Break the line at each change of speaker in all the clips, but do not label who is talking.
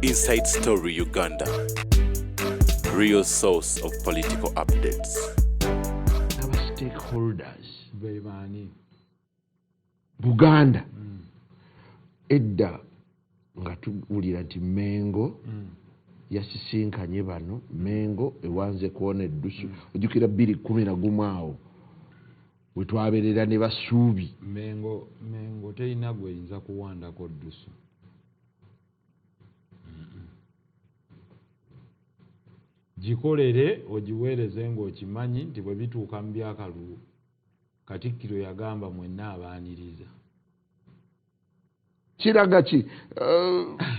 Inside Story Uganda. Real source of political updates.
Aba stakeholders
be baani?
Buganda edda nga tuwulira nti Mengo yasisinkanye bano, Mengo ewanze kuona eddusu. Ojjukira 2011 awo wetwabeerera ne Basuubi.
Mengo terina gweyinza kuwandako ddusu. Gikolere ogiweereze ng'okimanyi nti bwe bituuka mu byakalulu, Katikkiro yagamba mwenna abaaniriza.
Kiraga ki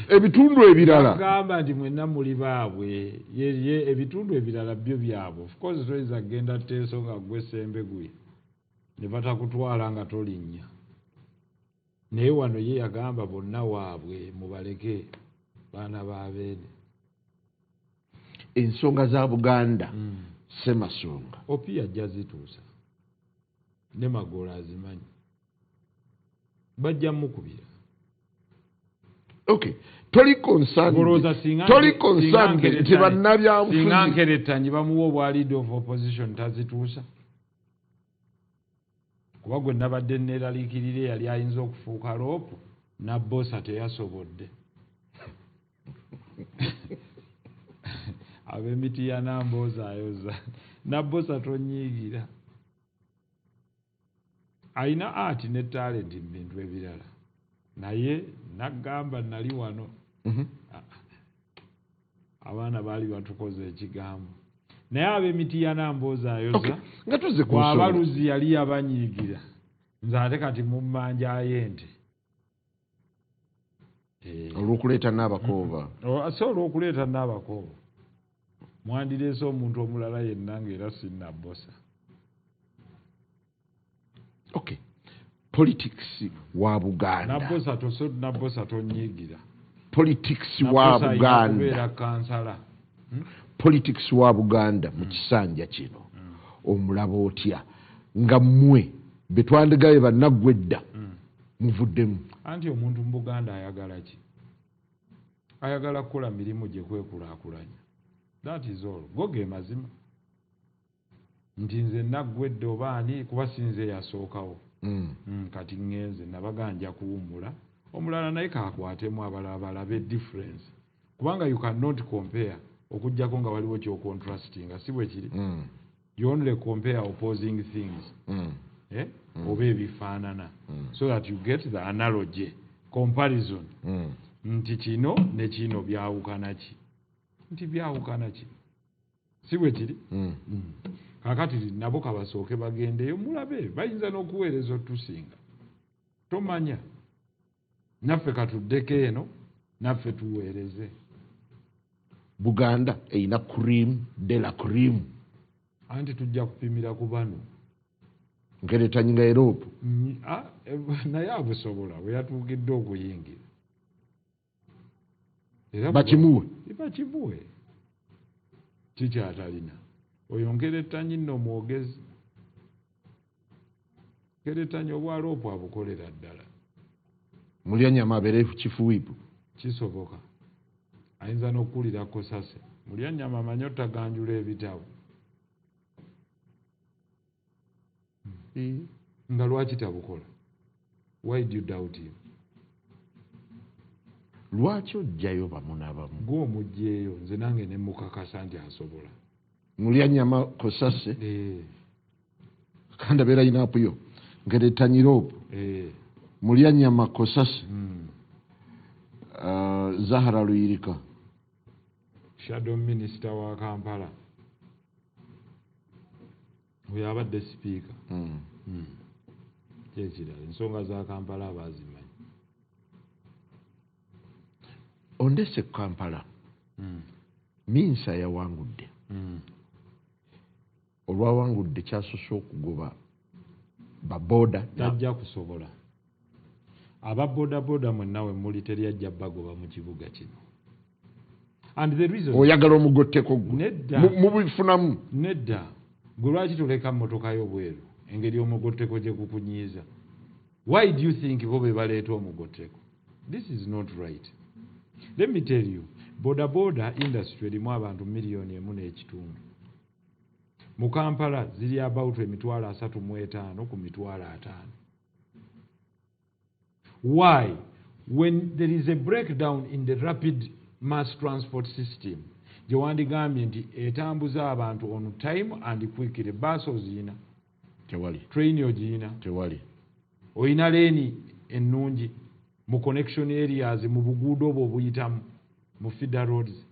ebitundu ebirala?
Agamba nti mwenna muli baabwe. Ye ebitundu ebirala byo byabwe. Of course toyinza kugenda Teeso nga ggwe Ssembeguya ne batakutwala nga tolinnya, naye wano ye yagamba bonna waabwe, mubaleke baana ba beene.
Ensonga za Buganda, Ssemasonga.
Opiyo ajja zituusa, ne Magoola azimanyi, bajja mukubira.
Okay, toli concerned?
Olowooza singa
Toli concerned nti bannabyabufuzi
singa Nkerettanyi bamuwa obwa leader of opposition tazituusa? Kuba gwe nabadde neeraliikirira eyali ayinza okufuuka LOP, Nabbosa teyasobodde. Ab'emitiyana mboozaayoza, Nabbosa tonyiigira, ayina art ne talent mu bintu ebirala, naye nagamba nali wano. Abaana baali batukoze ekigambo, naye ab'emitiyana mboozaayoza.
Okay, nga tuzze ku nsonga.
Bw'abaluzi yali yabanyiigira, nze ate kati mummanjayo ente.
Olw'okuleeta n'Abakooba.
Si olw'okuleeta n'Abakooba, mwandireese omuntu omulala yenna ng'era sinnabbosa.
Okay, politics wa Buganda.
Nabbosa toso, Nabbosa tonyiigira.
Politics wa
Nabbosa alina
Buganda.
kubeera kansala.
Politics wa Buganda mu kisanja kino omulaba otya, nga mmwe betwandigaye bannaggwa edda muvuddemu?
Anti omuntu mu Buganda ayagala ki? Ayagala kukola mirimu gye kwekulaakulanya, that is all. Go ge mazima nti nze naggwa edda oba ani, kuba si nze yasookawo. Kati ŋŋenze nabaga nja kuwummula, omulala naye kakwatemu, abalala balabe difference, kubanga you cannot compare okuggyako nga waliwo kyocontrastinga, si bwe kiri? You only compare opposing things, eh? Oba ebifaanana, so that you get the analogy, comparison, nti kino ne kino byawukana ki, nti byawukana ki, si bwe kiri? Kakati nabo kabasooke bagendeyo mulabe, bayinza n'okuweereza otusinga, tomanya. Naffe katuddeko eno, naffe tuweereze.
Buganda erina cream de la cream.
Anti tujja kupimira ku bano.
Nkeretanyi nga LOP.
Naye abusobola bwe yatuukidde okuyingira. Era
Bakimuwe.
Bakimuwe, kikyatalina oyo Nkeretanyi nno mwogezi. Nkeretanyi obwa LOP abukolera ddala.
Mulya nyama abeere chief whip.
Kisoboka, ayinza n'okukulira Kosase. Mulya nyama amanyi otaganjula ebitabo. Nga lwaki tabukola? Why do you doubt him?
Lwaki ojjayo bamu n'abamu?
Gwe omugjeeyo, nze nange ne mukakasa nti asobola.
Mulya nyama Kosase. Kandi abeera yinaapu yo Nkeretanyi LOP. Mulya nyama Kosase. Zahara Luyirika.
Shadow minister wa Kampala, oyo abadde sipiika. Kyekirala, ensonga za Kampala abazimanyi.
Ondese Kampala. Minsa yawangudde. Olwawangudde kyasose okugoba baboda.
Tajja kusobola. Aba bodaboda mwenna we muli, teri ajja bagoba mu kibuga kino. And the reason
Oyagala omugotteko gwe?
Nedda.
Mubifunamu?
Nedda. Gwe lwaki toleka mmotoka yo bweru, engeri omugotteko gye gukunyiiza? Why do you think bo be baleeta omugotteko? This is not right. Let me tell you, boda boda industry erimu abantu 1.5 miliyoni. Mu Kampala ziri about 35,000 ku 50,000. Why? When there is a breakdown in the rapid mass transport system, gye wandigambye nti etambuza abantu on time and quickly, baasi oziyina?
Tewali.
Train ogiyina?
Tewali.
Oyina lane ennungi mu connection areas, mu buguudo obwo obuyitamu mu feeder roads?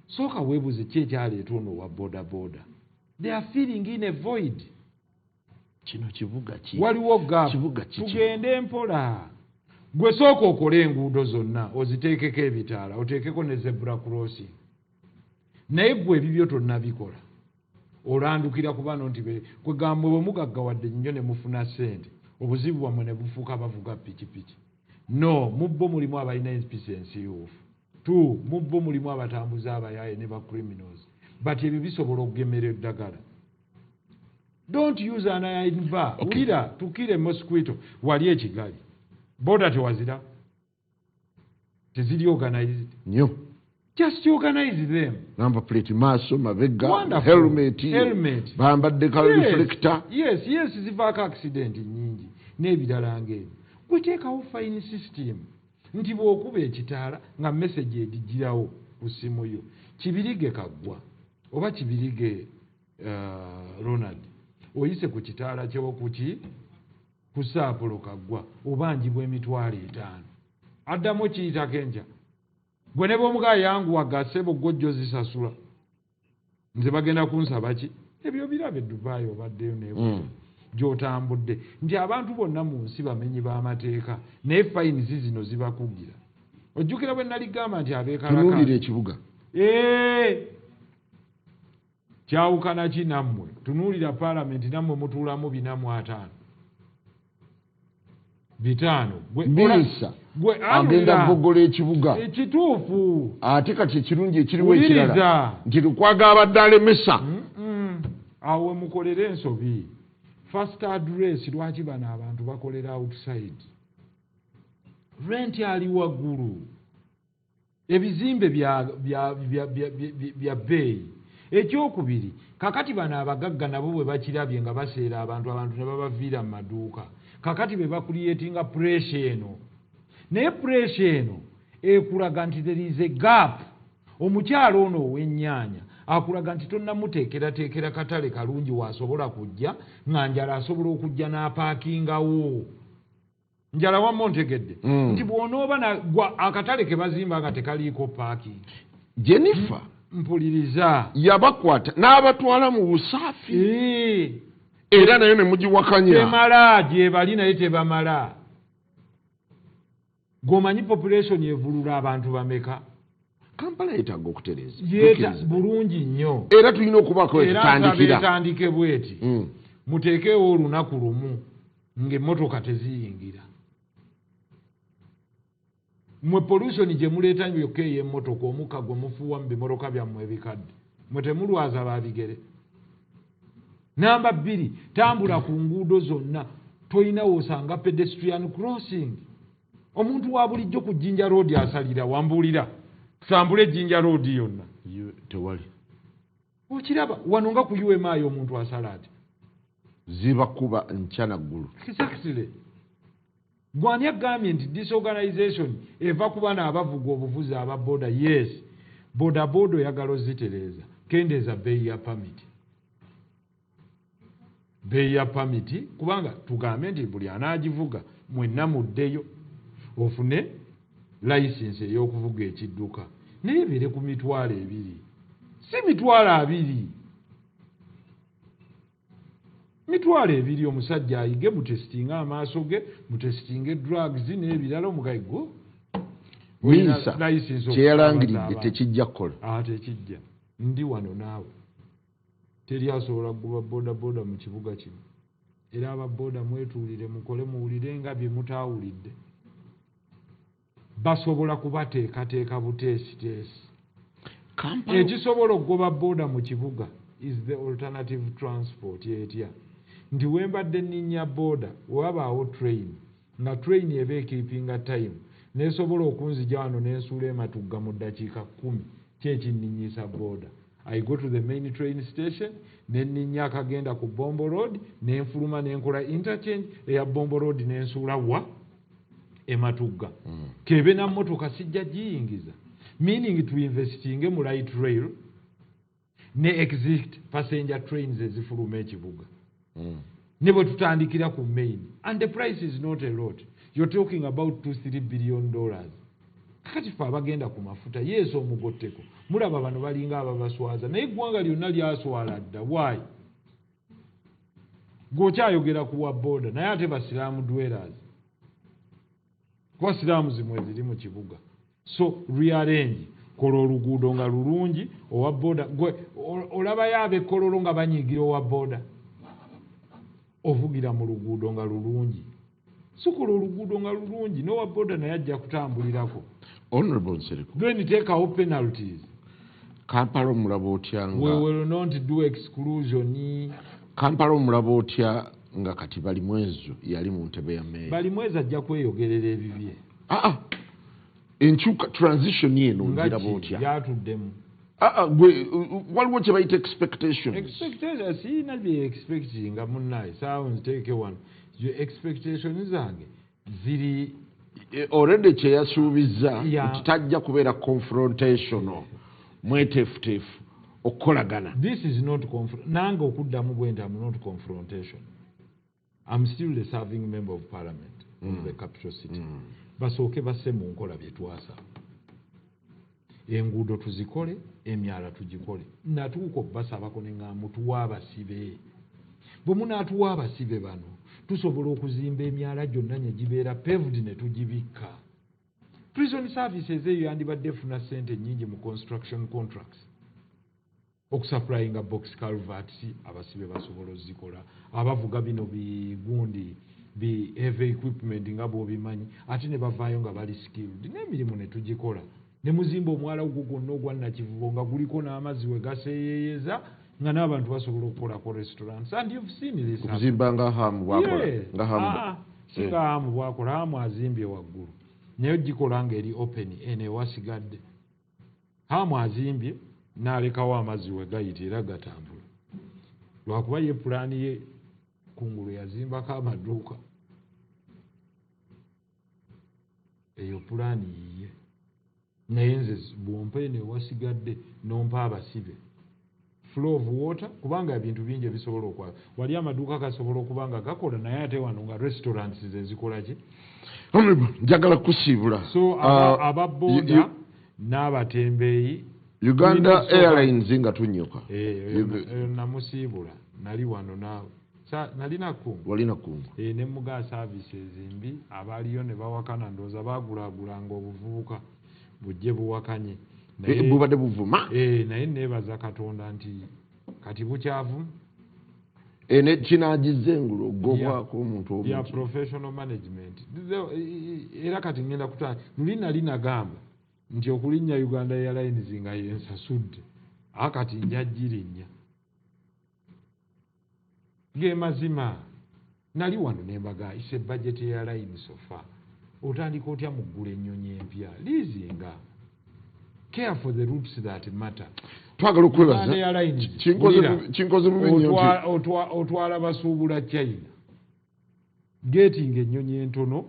Sooka weebuze ki ekyaleeta ono owa boda boda. They are filling in a void.
Kino kibuga ki?
Waliwo gap.
Kibuga kiki?
Tugende mpola. Gwe sooka okole enguudo zonna, oziteekeko ebitaala, oteekeko ne zebra crossing, naye gwe ebibyo tonnabikola, olandukira ku bano nti kwegamba bwe mugaggawadde nnyo ne mufuna ssente, obuzibu bwammwe ne bufuuka bavuga pikipiki. No mu bo mulimu abalina empisa ensiiwuufu, two mu bo mulimu abatambuza abayaaye ne ba criminals, but ebyo bisobola okugemera eddagala. Don't use an iron bar. Wulira, tukire mosquito wali ekigali boda tewazira, teziri organized.
Nnyo.
Just organize them.
Number plate maaso, mabega.
Wonderful.
Helmet.
Helmet.
Bambadde ka reflector.
Yes, zivaako accident nyingi n'ebirala ng'ebyo. Gweteekawo fine system nti bw'okuba ekitaala nga message egigirawo ku ssimu yo, Kibirige Kaggwa oba Kibirige Ronald oyise ku kitaala kyewo kuki ku Saapulo Kaggwa, obanjibwa 500,000. Addamu okiyitako enkya, gwe ne bwomugaa yanguwa gasebo gwojjo zisasula, nze bagenda kunsaba ki? Ebyo birabe Dubai obaddeyo ne gy'otambudde nti abantu bonna mu nsi bamenyi b'amateeka, naye fines zino zibakugira. Ojjukira bwe naligamba nti
Tunuulira
abeekalaka
ekibuga.
Ee, kyawukana ki nammwe? Tunuulira paalamenti, nammwe mutuulamu 450, 500.
Minsa agenda kugogola ekibuga.
Ekituufu.
Ate kati ekirungi ekiriwo ekirala
Wuliriza.
nti Lukwago abadde alemesa.
Awo we mukolera ensobi. First address, lwaki bano abantu bakolera outside? Rent ali waggulu, ebizimbe bya bbeeyi. Ekyokubiri, kakati bano abagagga nabo bwe bakirabye nga baseera abantu, abantu ne babaviira mu maduuka, kakati be bacreatinga pressure eno. Naye pressure eno ekulaga nti there is a gap. Omukyalo ono ow'ennyaanya akulaga nti tonnamuteekerateekera katale kalungi waasobola kujja nga njala, asobola okujja n'apaakingawo njala. Wamma ontegedde? Nti bw'onooba akatale ke bazimba nga tekaliiko parking.
Jennifer.
Mpuliriza.
Yabakwata n'abatwala mu busaafi. Era nayo ne mugiwakanya.
Temala gyebali, naye tebamala. Gwomanyi population evulula abantu bameka?
Kampala yeetaaga okutereeza.
Yeeta bulungi nnyo.
Era tulina okubaako
Era nsaba
wetutandikira.
etandike bweti. Muteekewo olunaku lumu ng'emmotoka teziyingira. Mwe pollution gye muleeta yokka ey'emmotoka, omukka gwe mufuuwa mu bimotoka byammwe ebikadde, mwe temulwaza babigere. Namba 2, tambula ku nguudo zonna, tolina woosanga pedestrian crossing. Omuntu wa bulijjo ku Jinja Road asalira wambuulira, tutambule Jinja Road yonna.
Tewali.
Okiraba wano nga ku UMI omuntu asala ati.
Zibakuba nkya naggulu.
Exactly. Gwani agambye nti disorganization eva ku bana abavuga obuvuzi aba boda? Yes, boda boda oyagala ozitereeza, kendeeza bbeeyi ya pamiti, bbeeyi ya pamiti, kubanga tugambe nti buli anaagivuga mwenna muddeyo ofune layisinsi ey'okuvuga ekidduka, naye ebeere ku 20,000, si 20,000. 20,000, omusajja ayige, mutesitinge amaaso ge, mutesitinge drugs n'ebirala, omugayi go.
Minsa
License.
kyeyalangiridde
Okubaza.
tekijja kukola.
Aa, tekijja. Ndi wano naawe, teri asobola kugoba boda boda mu kibuga kino. Era ababoda mwetuulire, mukole, muwulire nga bye mutaawulidde. Basobola kubateekateeka buteesiteesi.
Kampala.
Ekisobola okugoba boda mu kibuga is the alternative transport. Etya? Nti wembadde nninnya boda, wewabaawo train, nga train eba ekeepinga time. Nesobola okunzija wano nensuula ematugga mu ddakiika 10. Kyekinninyisa boda. I go to the main train station, nenninya akagenda ku Bombo Road, nenfuluma nenkola interchange eya Bombo Road, nensuula wa ematugga. Kebe na mmotoka sijja giyingiza, meaning to investinge mu light rail ne exit passenger trains ezifuluma ekibuga. Ne bwe tutandikira ku main, and the price is not a lot, you're talking about $2-3 billion. Kakati fe abagenda ku mafuta, yeesa omugotteko, mulaba bano balinga ababaswaza, naye eggwanga lyonna lyaswala dda. Why gweokyayogera ku wa boda, naye ate ba slum dwellers, kuba slums zimwe ziri mu kibuga. So rearrange, kola oluguudo nga lulungi. Owa boda gwe olabayo ab'ekkololo nga banyiigira owa boda ovugira mu luguudo nga lulungi. Sikola oluguudo nga lulungi, n'owa boda naye ajja kutambulirako.
Honorable Nsereko.
Then teekawo penalties.
Kampala omulaba otya nga
We will not do exclusion.
Kampala omulaba otya nga kati Balimwezo yali mu ntebe ya meeya?
Balimwezo ajja kweyogerera ebibye.
Aa, enkyuka, transition eno
Nga
ogiraba
ki
otya?
Gyatuddemu.
Aa, gwe waliwo kye bayita expectations.
Expectation, siina bye expectinga munnaye, saawo nziteeke wano. Yo expectation zange ziri
Already kye yasuubizza nti tajja kubeera confrontational, mweteefuteefu okukolagana.
This is not nange okuddamu bwe nti am not confrontation. I'm still the serving member of parliament of the capital city. Basooke basse mu nkola bye twasaba, enguudo tuzikole, emyala tugikole. Natuuka obbasabako ne ŋŋamba, mutuwe abasibe, bwe munaatuwa abasibe bano tusobola okuzimba emyala gyonna ne gibeera paved ne tugibikka. Prison services eyo yandibadde efuna ssente nnyingi mu construction contracts okusupplyinga box culverts, abasibe basobola ozikola, abavuga bino bigundi bi heavy equipment nga bw'obimanyi, ate ne bavaayo nga bali skilled n'emirimu ne tugikola, ne muzimba omwala ogwo gwonna ogwa Nakivubo nga guliko n'amazzi we gaseeyeeyeza, nga n'abantu basobola okukolako restaurants, and you've seen this happen.
Okuzimba nga Hamu bwakola?
Yeah.
Nga Hamu.
Ah, si nga Hamu bwakola. Hamu azimbye waggulu, naye ogikola ng'eri open eno ewasigadde. Hamu azimbye n'alekawo amazzi we gayita era gatambula, lwakuba ye pulaani ye kungulu yazimbako amaduuka. Eyo pulaani yiye, naye nze bw'ompa eno ewasigadde n'ompa abasibe, flow of water, kubanga ebintu bingi ebisobola okwa wali amaduuka gasobola okuba nga gakola, naye ate wano nga restaurants ze zikola ki?
Honorable, njagala kusiibula.
So aba boda n'abatembeeyi
Uganda Airlines nga tunnyuka.
Eh, eyo namusiibula, nali wano naawe. Nalina kungu.
Walina kungu.
Eh, ne mugaa services mbi, abaaliyo ne bawakana, ndowooza baagulaagulanga obuvubuka bujje buwakanye.
Eh, bubadde buvuma.
Eh, naye neebaza Katonda nti kati bukyavu.
Eh, ne kinagiza engulu ogobwako omuntu
Ya
omu.
Professional management. Era kati ngenda kuta luli nali nagamba nti okulinnya Uganda Airlines nga yensasudde, akati nja girinnya. Ge mazima, nali wano nembaga ise budget airline so far. Otandika otya mu ggula ennyonyi empya? Leasinga, care for the routes that matter.
Twagala okwebaza.
Uganda Airlines,
Kinkoze
wulira,
kinkoze bubi nnyo nti
otwala basuubula China, getinga ennyonyi entono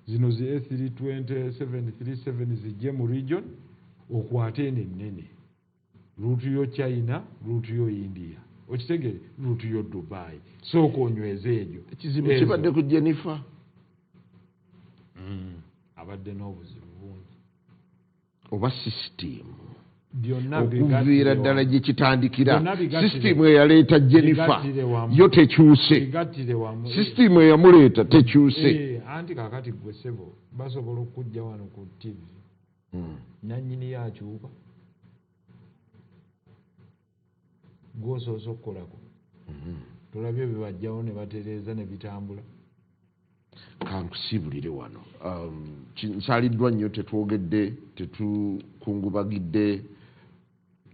zino zi A320 737 zijje mu region, okwate eno ennene, route yo China, route yo India, okitegere, route yo Dubai, sooka onyweze egyo.
Ekizibu
Ezo.
kibadde ku Jennifer.
Abadde n'obuzibu bungi.
Oba sisitimu
Byonna
okuviira
bigattire
ddala
wamu.
gye kitandikira.
Byonna bigattire.
Sisitimu eyaleeta Jennifer
Bigattire wamu.
yo tekyuse.
Bigattire wamu.
Sisitimu eyamuleeta tekyuse.
Eh, anti kakati gwe ssebo basobola okujja wano ku TV, nannyini yo akyuka, gwosoose okukolako, tolabye bibajjawo ne batereeza ne bitambula.
Kankusiibulire wano. Nsaaliddwa nnyo, tetwogedde, tetukungubagidde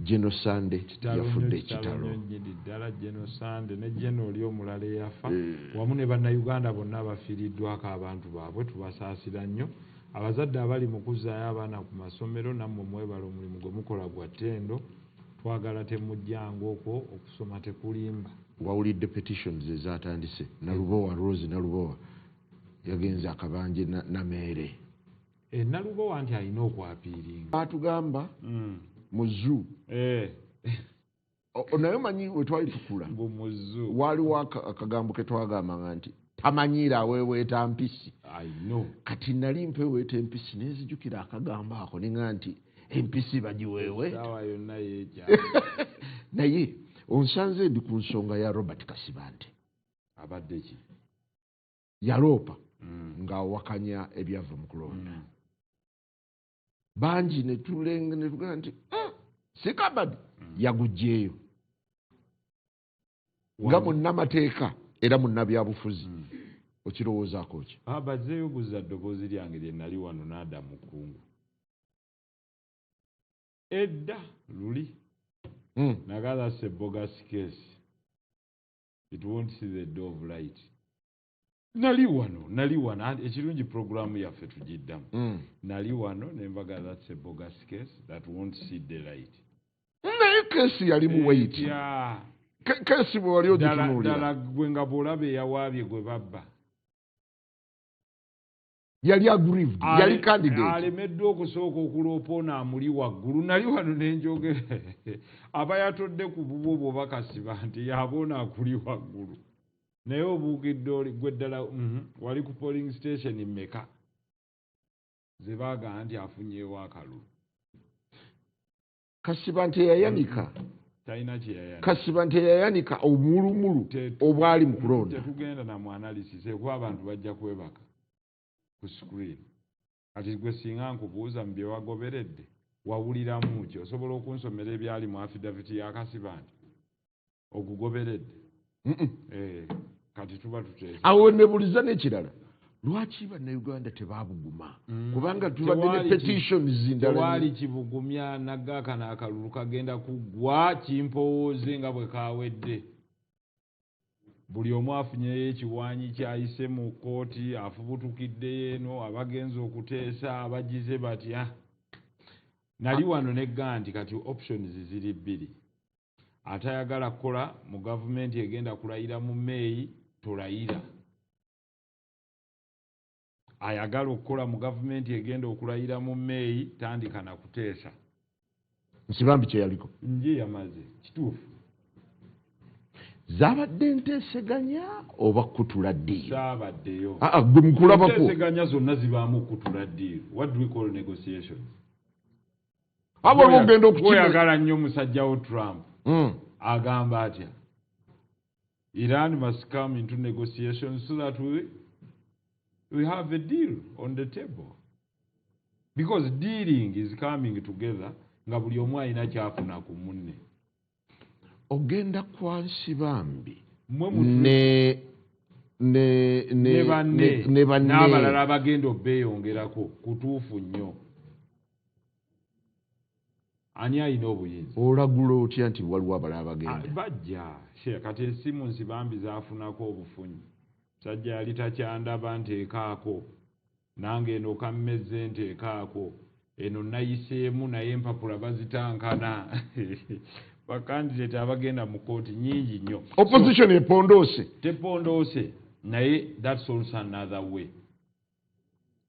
Geno Sande.
Kitalo nnyo,
Yafudde.
kitalo
Ekitalo.
nnyo nnyini ddala. Geno Sande ne Geno oli omulala eyafa,
Eh.
wamu ne Bannayuganda bonna abafiiriddwako abantu baabwe, tubasaasira nnyo. Abazadde abali mu kuzzaayo abaana ku masomero, nammwe mwebala omulimu gwe mukola gwa ttendo. Twagala temujjanga okwo, okusoma tekulimba.
Wawulidde petitions ezatandise? Nalubowa, Rose Nalubowa yagenze akabanje Nameere.
E, Nalubowa nti alina okwappealinga.
Batugamba mu zoo. Naye omanyi we twali tukula,
Mbu mu zoo.
Waaliwo akagambo ke twagambanga nti tamanyiira aweeweeta mpisi.
I know.
Kati nali mpeweeta empisi, nenzijukira akagambo ako, ninga nti empisi bagiweeweeta.
Essaawa yonna yeekya.
Naye onsanze ndi ku nsonga ya Robert Kasibante.
Abadde ki?
Yaloopa ng'awakanya ebyava mu kulonda. Bangi ne tulenga ne tugamba nti, si kabadi yaguggyeeyo nga munnamateeka era munnabyabufuzi." Okirowoozaako ki?
Bazzeeyo guzza ddoboozi lyange lye nali wano n'adda mu kkungu edda luli. Naga, that's a bogus case, it won't see the door of light. Nali wano, nali wano. Ekirungi programu yaffe tugiddamu. Nali wano ne mbaga, that's a bogus case that won't see the light.
Naye case yali mu weight.
Etya?
Case bwe wali
Ddala
ogitunuulira,
ddala gwe nga bw'olaba eyawaabye gwe babba.
Yali aggrieved, yali candidate.
Alemeddwa okusooka okuloopa ono amuli waggulu. Nali wano nenjogera, aba yatodde ku bubwo bwoba Kasiba nti yaba ono akuli waggulu, naye obuukidde oli gwe ddala. Wali ku polling station mmeka ze baagamba nti afunyeewo akalulu?
Kasiba nti eyayanika,
Talina kyeyayana.
Kasiba nti eyayanika obumulumulu obwali mu kulonda.
Tetugenda na mu analysis ekuba abantu bajja kwebaka ku screen. Kati gwe singa nkubuuza, mu bye wagoberedde wawuliramu ki? Osobola okunsomera ebyali mu affidavit ya Kasiba nti ogugoberedde?
Mm-mm.
Eh, kati tuba tuteesa.
Awo nebuliza n'ekirala, lwaki Bannayuganda tebabuguma? Kubanga tubadde ne petitions ndala.
Tewali kibugumya. Nagga kano akalulu kagenda kuggwa kimpowooze nga bwe kawedde. Buli omu afunyeyo ekiwanyi kyayise mu kooti, afubutukiddeyo eno, abagenza okuteesa abagize batya. Nali wano negga nti kati options ziri bbiri. Atayagala kukola mu gavumenti egenda kulayira mu Meeyi, tolayira. Ayagala okukola mu gavumenti egenda okulayira mu Meeyi, tandika na kuteesa.
Nsibambi kyeyaliko.
Nje yamaze kituufu.
Zabadde nteeseganya oba kutula deal?
Saabaddeyo.
Aa, gwe mukulabako.
Enteeseganya zonna zibaamu okutula deal. What do we call negotiations?
Aba waliwo ogenda okukima.
Oyagala nnyo musajjawo Trump. Agamba atya? Iran must come into negotiations so that we have a deal on the table, because dealing is coming together nga buli omu alina kyafuna ku munne.
Ogenda kwa Nsibambi
Mmwe
ne
ne banne
ne banne
n'abalala abagenda obeeyongerako. Kutuufu nnyo. Ani alina obuyinza?
Olagula otya nti waliwo abalala bagenda?
Ah, bajja. Kati esimu Nsibambi zaafunako obufunyi. Musajja yali takyandaba, nteekaako nange eno kammeze, nteekaako eno nayiseemu, naye empapula bazitankana. Bacandidate abagenda mu kooti nyingi nnyo.
Opposition epondoose.
Tepondoose, naye that's also another way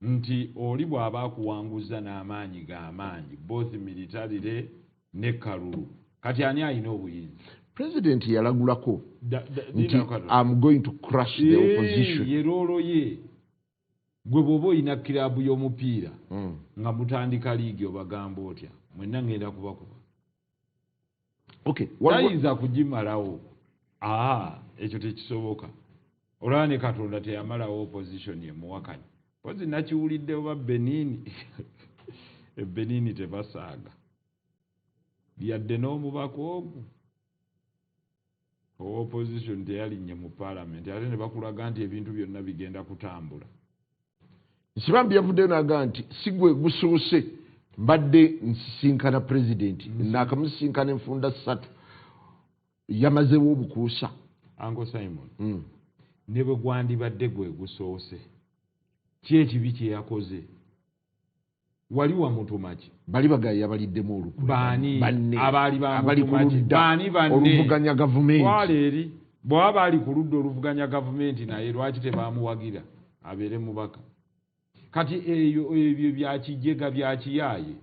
nti oli bw'aba akuwanguza n'amaanyi g'amaanyi, both militarily ne kalulu, kati ani alina obuyinza?
President yalagulako nti
Linda katono.
"I'm going to crush the opposition."
Ye role ye. Gwe bw'oba olina kiraabu y'omupiira nga mutandika liigi, obagamba otya? Mwenna ngenda kubakuba.
Okay, waliwo-
Tayinza kugimalawo. Aa, ekyo tekisoboka. Olaba ne Katonda teyamalawo opposition emuwakanya. Pozi nakiwulidde oba Benini, ebenini tebasaaga yadde n'omubaka ogwo owa opposition teyalinnye mu paalamenti, ate ne bakulaga nti ebintu byonna bigenda kutambula.
Nsibambi yavuddeyo n'agamba nti si gwe gusoose mbadde nsisinkana pulezidenti, naakamusisinkana enfunda ssatu, yamazewo obukuusa.
Uncle Simon, ne bwe gwandibadde gwe gusoose, ki ekibi kye yakoze? Wali wamutuma ki?
Bali bagaye yabaliddemu olukwe.
Baani?
Banne.
Abaali
Abali ku
bamutuma ki?
ludda
Baani banne?
oluvuganya gavumenti.
Twala eri bw'aba baali ku ludda oluvuganya gavumenti, naye lwaki tebamuwagira abeere mubaka? Kati eyo ebyo byakijega, byakiyaaye,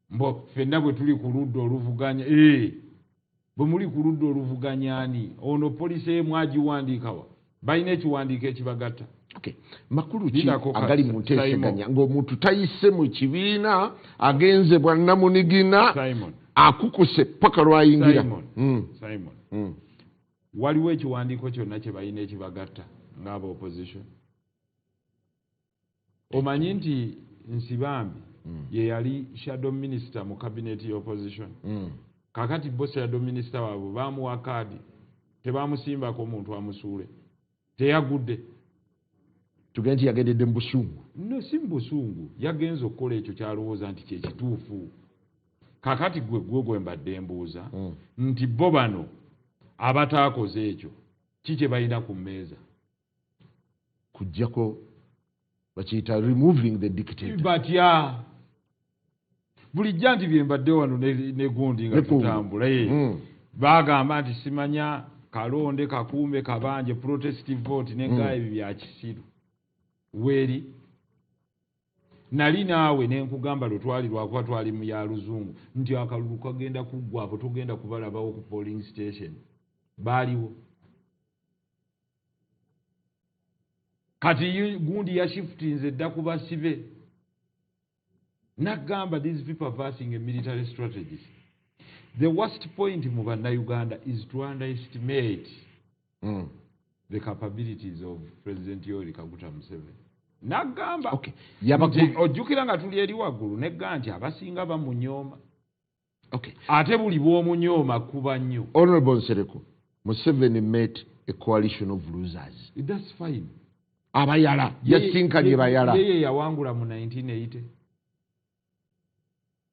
mbo ffenna bwe tuli ku ludda oluvuganya, bwe muli ku ludda oluvuganya ani ono? Policy ye mwagiwandiikawa? Balina ekiwandiiko ekibagatta?
Okay. Makulu ki
Lindako
agali mu nteeseganya ng'omuntu tayise mu kibiina, agenze bwannamunigina,
Simon,
akukuse paka lwayingira?
Simon. Simon, waliwo ekiwandiiko kyonna kye balina ekibagatta ng'aba opposition? Omanyi nti Nsibambi ye yali shadow minister mu cabinet y'opposition. Kakati bo shadow minister waabwe bamuwa kaadi, tebamusimbako omuntu amusuule, teyagudde.
Tugende nti yagendedde mu busungu?
No, si mu busungu, yagenza okukola ekyo kyalowooza nti kyekituufu. Kakati gwe mbadde mbuuza nti bo bano abataakoze ekyo, ki kye balina ku mmeeza?
Kujjako bakiyita removing the dictator.
Batya bulijja nti bye mbadde wano ne gundi nga
Ne kungu.
tutambula, bagamba nti simanya kalonde kakuume kabanje protest vote nenga ebyo bya kisiru. Weeri nali naawe nenkugamba lwe twali, lwakuba twali mu ya luzungu, nti akalulu kagenda kuggwa, abo togenda kubalabawo ku polling station, baaliwo. Kati gundi yashiftinze dda ku basibe, nagamba these people are passing a military strategies. The worst point mu Bannayuganda is to underestimate the capabilities of President Yoweri Kaguta Museveni. Nagamba
Okay.
nti ojjukira nga tuli eri waggulu negga nti abasinga bamunyooma, ate buli bw'omunyooma kuba nnyo.
Honorable Nsereko, Museveni met a coalition of losers.
That's fine.
Abayala yasinkanye bayala.
Ye yawangula mu 1980,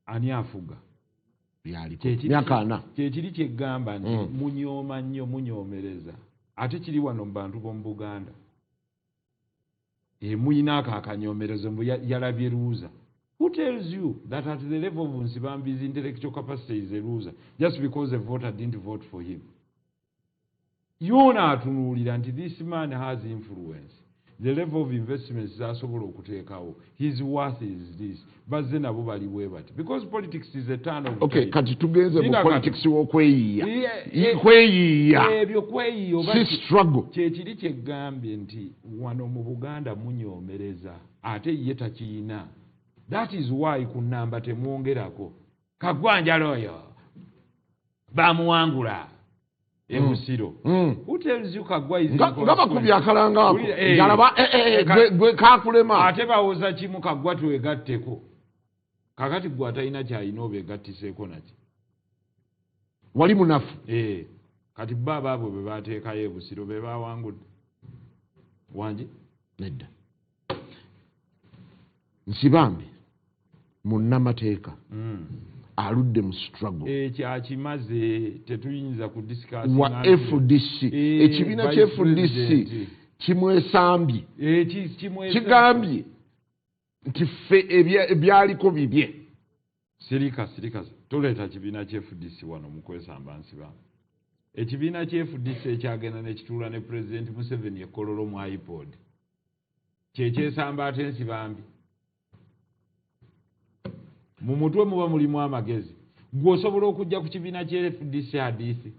ani afuga?
Byaliko
Kyekiri
myaka 40.
Kyekiri kyeggamba nti munyooma nnyo, munyoomereza, ate kiri wano mu bantu b'omu Buganda. Muyina ako akanyoomerezo mbu yalabye loser. Who tells you that at the level of Nsibambi's intellectual capacity is a loser just because a voter didn't vote for him? Yona atunuulira nti this man has influence, the level of investments zasobola okuteekawo, his worth is this, bazze nabo bali bwe bati, because politics is a turn of
Okay,
tide.
kati tugenze mu
Linda kati.
politics w'okweyiiya.
Yeah,
Kweyiiya
ebyo kweyiiya oba
si struggle.
Kyekiri kyeggambye nti wano mu Buganda munyoomereza, ate ye takiyina. That is why ku namba temwongerako. Kagwanjala oyo bamuwangula ebusiro. Who tells you Kagwa is
Nga bakubye akalanga ako,
Wulira,
ngalaba gwe kakulema.
Ate bawoza kimu, Kagwa twegatteko. Kakati gwe atalina kyalina obeegattiseeko naki?
Wali munafu.
Kati bo abaabwe bwe bateekayo ebusiro be bawangudde, wangi?
Nedda, Nsibambi munnamateeka aludde mu struggle.
Ekyo akimaze, tetuyinza
Wa
kudiscussinga.
FDC, ekibiina
Vice
kya FDC
President.
kimwesambye, kigambye nti ffe ebyaliko bibye.
Sirika, sirika, toleeta kibiina kya FDC wano mu kwesamba Nsibambi. Ekibiina kya FDC ekyagenda nekituula ne President Museveni ekololo mu iPod kyekyesamba, ate Nsibambi mu mutwe muba mulimu amagezi. Gwe osobola okujja ku kibiina kya FDC hadithi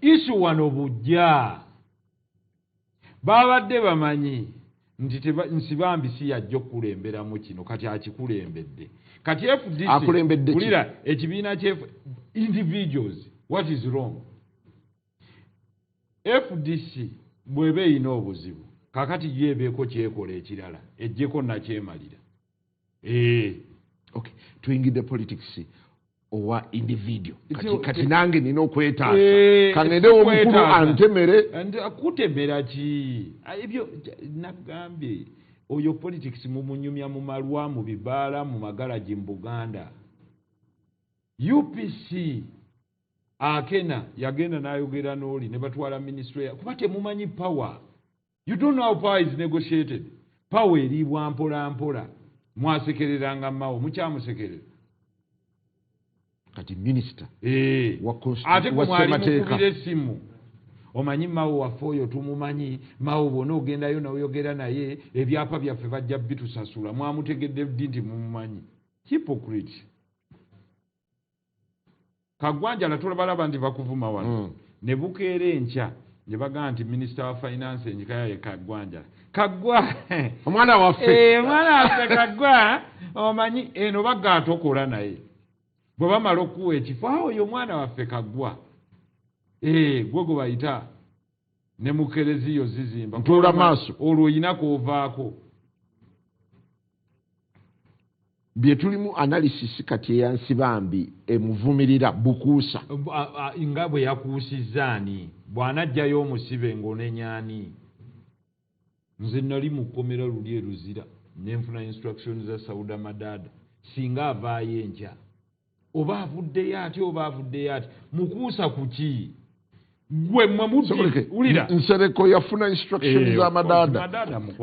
issue wano bujja babadde bamanyi nti Nsibambi si yajja okukulemberamu kino. Kati akikulembedde. Kati FDC
Akulembedde ki?
Wulira, ekibiina kya individuals, what is wrong? FDC bw'eba erina obuzibu, kakati yo ebeeko kyekola ekirala, ejjeko nakyemalira.
Okay, tuyingidde politics owa individual. Kati, kati nange nina okwetaasa. Kangende
Si
omukulu
kwetaasa.
antemere.
Kutemera ki? Ah, ebyo nagambye oyo politics mumunyumya mu malwa, mu bibaala, mu magalagi mu Buganda. UPC akena yagenda n'ayogera n'oli ne batwala ministry kuba temumanyi power. You don't know how power is negotiated. Power eriibwa mpola mpola. Mwasekereranga Mao, mukyamusekerera.
Kati minisita
ate gwe mwali mukubira essimu, omanyi Mao waffe oyo tumumanyi, Mao bwona ogendayo noyogera naye ebyapa byaffe bajja bitusasula. Mwamutegedde ddi nti mumumanyi? Hypocrite. Kagwanjala tulabalaba nti bakuvuma wano. Ne bukeera enkya ne bagamba nti minisita wa finance enjikaya ye Kagwanjala. Kagwa
omwana waffe,
omwana waffe Kagwa, omanyi eno bagga atokola naye bwe bamala okuwa ekifo, awo oyo omwana waffe Kagwa, gwe gwe bayita ne mu kereziyo zizimba
ntuula maaso,
olwo oyina kwovaako.
Bye tulimu analysis kati eyansibambi emuvumirira bukuusa
nga bwe yakuusizza ani bw'anajjayo omusibe ng'onenya ani. Nze nali mu kkomera luli eruzira nenfuna instruction za Sauda Madada, singa avaayo enkya oba avuddeyo ati oba avuddeyo ati, mukuusa ku ki? Gwe mmwe wulira.
Nsereko yafuna instruction za Madada.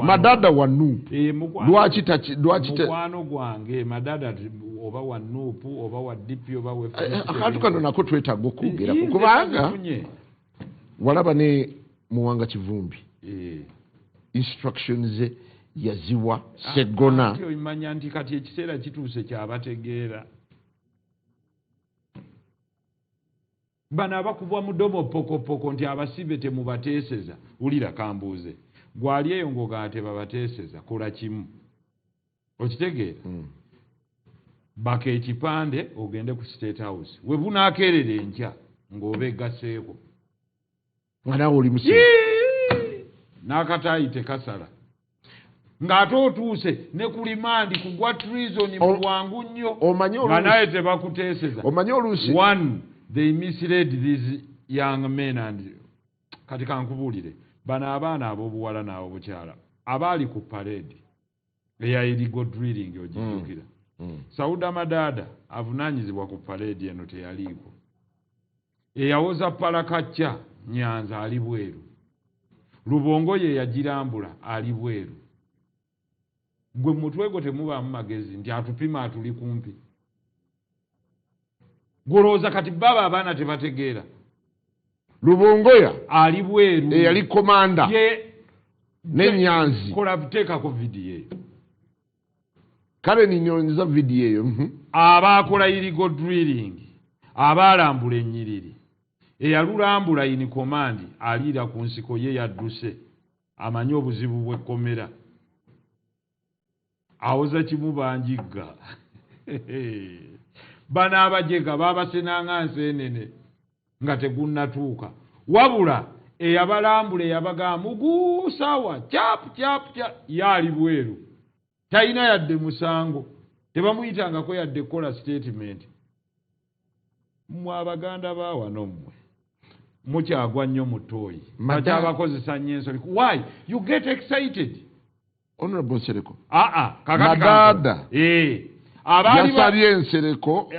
Madada wa NUP, lwaki
mukwano gwange Madada oba wa NUP oba wa DP oba we
Akantu kano nako twetaaga okwogerako, kubanga walaba ne Muwanga Kivumbi instruction ze yaziwa Seggona.
Omanya nti kati ekiseera kituuse kyabategeera bano abakubwa mudomo pokopoko nti abasibe temubateeseza. Wulira, kambuuze, gwali eyo ng'ogamba tebabateeseza, kola kimu, okitegeera? Baka ekipande ogende ku State House, we bunaakeerera enkya ng'oba egaseeko.
Nga naawe oli musibe.
N'akataayi tekasala ng'ate otuuse ne ku remand kugwa treason mu bwangu nnyo nga naye tebakuteeseza.
Omanyi oluusi
One, they misled these young men, and kati kankubuulire, bano abaana ab'obuwala n'abobukyala abaali ku parade eya illegal drilling, ogijjukira? Sauda Madada avunaanyizibwa ku parade eno teyaliiko. Eyawoza palakacca Nyanza ali bweru, Lubongo ye yagirambula ali bweru. Gwe mutwe gwo temubaamu magezi nti atupima atuli kumpi? Golowooza kati baba abaana tebategeera?
Lubongoya
ali bweru.
Eyali komanda
ye
n'Enyanzi.
Kola, teekako vidiyo eyo.
Kale ninyonza vidiyo eyo.
Abaakola illegal drilling, abaalambula ennyiriri, eyalulambula in command aliira ku nsiko ye yadduse, amanyi obuzibu bw'ekkomera, awoza kimu banjigga. Bano abajega babasenanga nseenene nga tegunnatuuka. Wabula eyabalambula, eyabagamba muguusawa cap cap cap, ye ali bweru, talina yadde musango, tebamuyitangako yadde kukola statement. Mmwe abaganda ba wano, mmwe mukyagwa nnyo mu ttooyi, bakyabakozesa nnyo ensobi. Why you get excited?
Honorable Nsereko,
aa kakati
Madada
abaali
yasabye Nsereko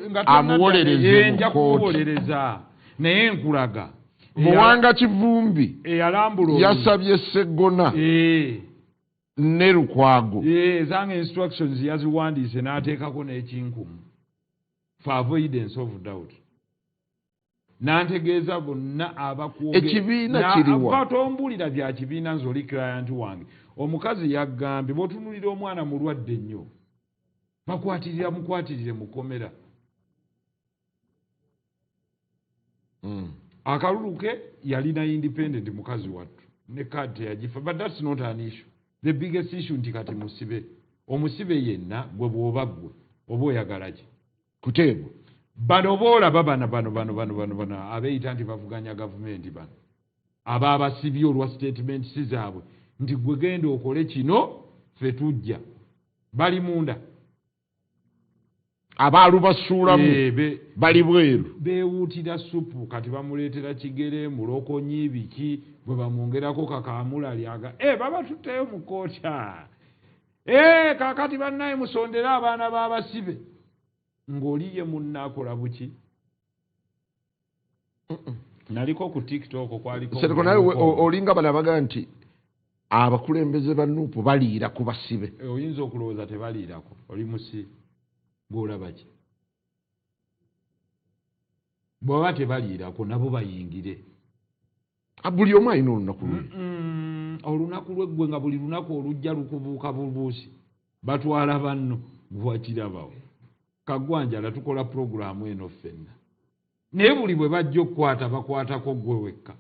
nga
amuwolereze mu
nja
kkooti.
Kumuwolereza, naye nkulaga
Muwanga Kivumbi
eyalambula
yasabye Seggona ne Lukwago.
Ezange instructions yaziwandiise n'ateekako n'ekinkumu for avoidance of doubt, n'antegeeza bonna abakwogera.
Ekibiina kiriwa?
Tombulira bya kibiina, nze oli client wange. Omukazi yaggambye bw'otunulira omwana mulwadde nnyo, bakwatirira mukwatirire mukomera. Akalulu ke yalina independent, mukazi wattu ne kaadi teyagifa, but that's not an issue. The biggest issue nti kati musibe, omusibe yenna gwe bw'oba ggwe oba oyagala ki?
Kuteebwa.
Bano boolaba bano bano bano bano bano bano abeeyita nti bavuganya gavumenti, bano abaabasibye olwa statements zaabwe nti gwe genda okole kino ffe tujja, bali munda.
Abaalubasuulamu bali bweru.
Beewuutira supu, kati bamuleetera kigere mulokonyi biki, bwe bamwongerako kakamulali aga baba tutteyo mu kkooti. Kaakati bannaye musondere abaana b'abasibe ng'oli ye munnaakola buki. Naliko ku TikTok kwaliko
Nsereko, nawe olinga bano abagaa nti Abakulembeze ba NUP baliira ku basibe.
Oyinza okulowooza tebaliirako, oli musi gw'olaba ki? Bw'aba tebaliirako nabo bayingire.
Buli omu alina olunaku lwe.
Olunaku lwe ggwe nga buli lunaku olujja lukubuuka bubuusi, batwala banno, gwakirabawo. Kaggwanjala tukola pulogulaamu eno ffenna, naye buli bwe bajja okukwata bakwatako ggwe wekka,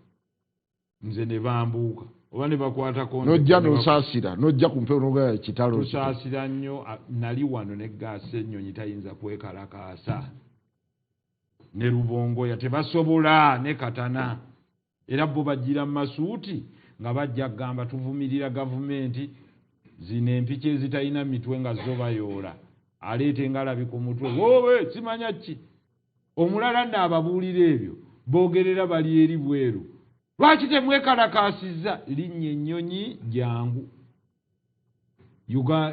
nze ne bambuuka oba ne bakwatako.
Nojja nosaasira, nojja ku mpewo nogaa kitalo.
Tusaasira nnyo. Nali wano ne gaasi ennyonyi tayinza kwekalakaasa ne Lubongoya tebasobola ne Katana, era bo bajjira mu masuuti nga bajja kugamba tuvumirira gavumenti. Zino empiki ezitalina mitwe nga zo bayoola, aleeta engalabi ku mutwe, woowe simanya ki. Omulala nno ababuulira ebyo boogerera bali eri bweru, lwaki temwekalakaasizza? Linnya ennyonyi jangu.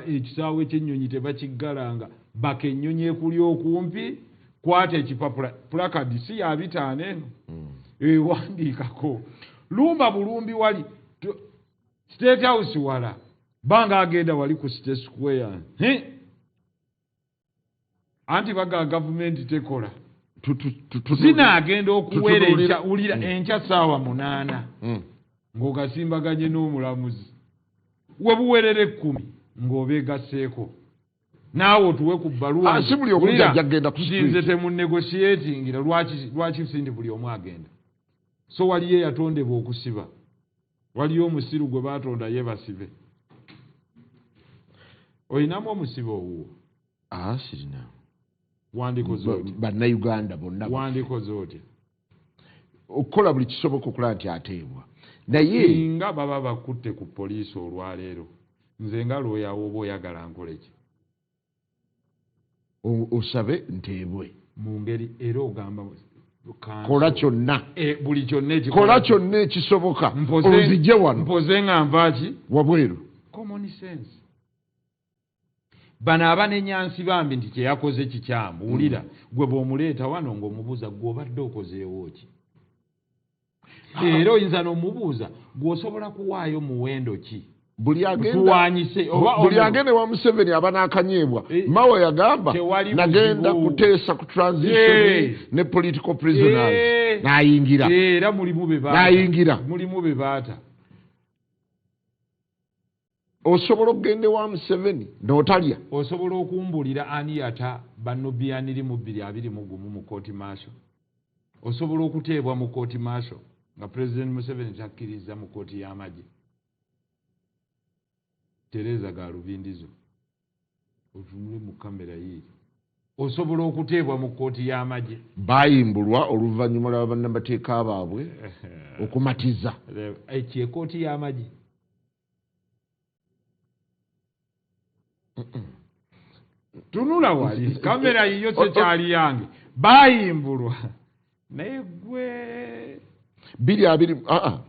Ekisaawe ky'ennyonyi tebakiggalanga, baka ennyonyi ekuli okumpi, kwata ekipapula, placard si ya 50 eno, ewandiikako lumba bulumbi wali State House wala banga agenda wali ku State Square. Anti baga gavumenti tekola. Zinaagenda okuwera enkya, wulira, enkya ssaawa 8 ng'ogasimbaganye n'omulamuzi, we buwerera 10 ng'obeegasseeko naawe otuwe ku bbaluwa.
Si buli omu ajja kugenda ku street.
Nze temunegotiatingira. Lwaki sindi buli omu agenda? So waliyo eyatondebwa okusiba, waliyo omusiru gwe baatonda ye basibe. Oyinamu omusibe owuwo?
Sirina.
Wandikoze otya?
Bannayuganda bonna.
Wandikoze otya?
Okukola buli kisoboka okulaba nti ateebwa, naye
Singa baba bakutte ku poliisi olwaleero, nze nga looyawo oba oyagala nkole ki?
Osabe nteebwe.
Mu ngeri era ogamba
kola kyonna.
Buli kyonna.
Kola kyonna ekisoboka onzije wano.
Mpoze nga nvaaki?
Wabweru.
Common sense. Bano abanenyansi bambi nti kyeyakoze kikyamu, wulira, gwe bw'omuleeta wano ng'omubuuza gwe obadde okozeewo ki, era oyinza n'omubuuza gw'osobola kuwaayo muwendo ki tuwanyise.
Buli agenda wa Museveni aba n'akanyeebwa. Mawe yagamba nagenda kuteesa ku transition ne political prisoners, n'ayingira.
Era mulimu be baata.
N'ayingira.
Mulimu be baata.
Osobola okugenda ewa Museveni n'otalya.
Osobola okumbulira ani yata bannubiyaniri mu 2021 mu kooti martial? Osobola okuteebwa mu kooti martial nga President Museveni takkiriza mu kooti y'amagye? Tereza galubindizo otunule mu kamera yiiri. Osobola okuteebwa mu kooti y'amagye?
Bayimbulwa oluvannyuma lwa bannamateeka baabwe okumatiza.
Ekyo ekooti y'amagye. Tunula wali kamera yiyo, sekyali yange. Bayimbulwa naye gwe
20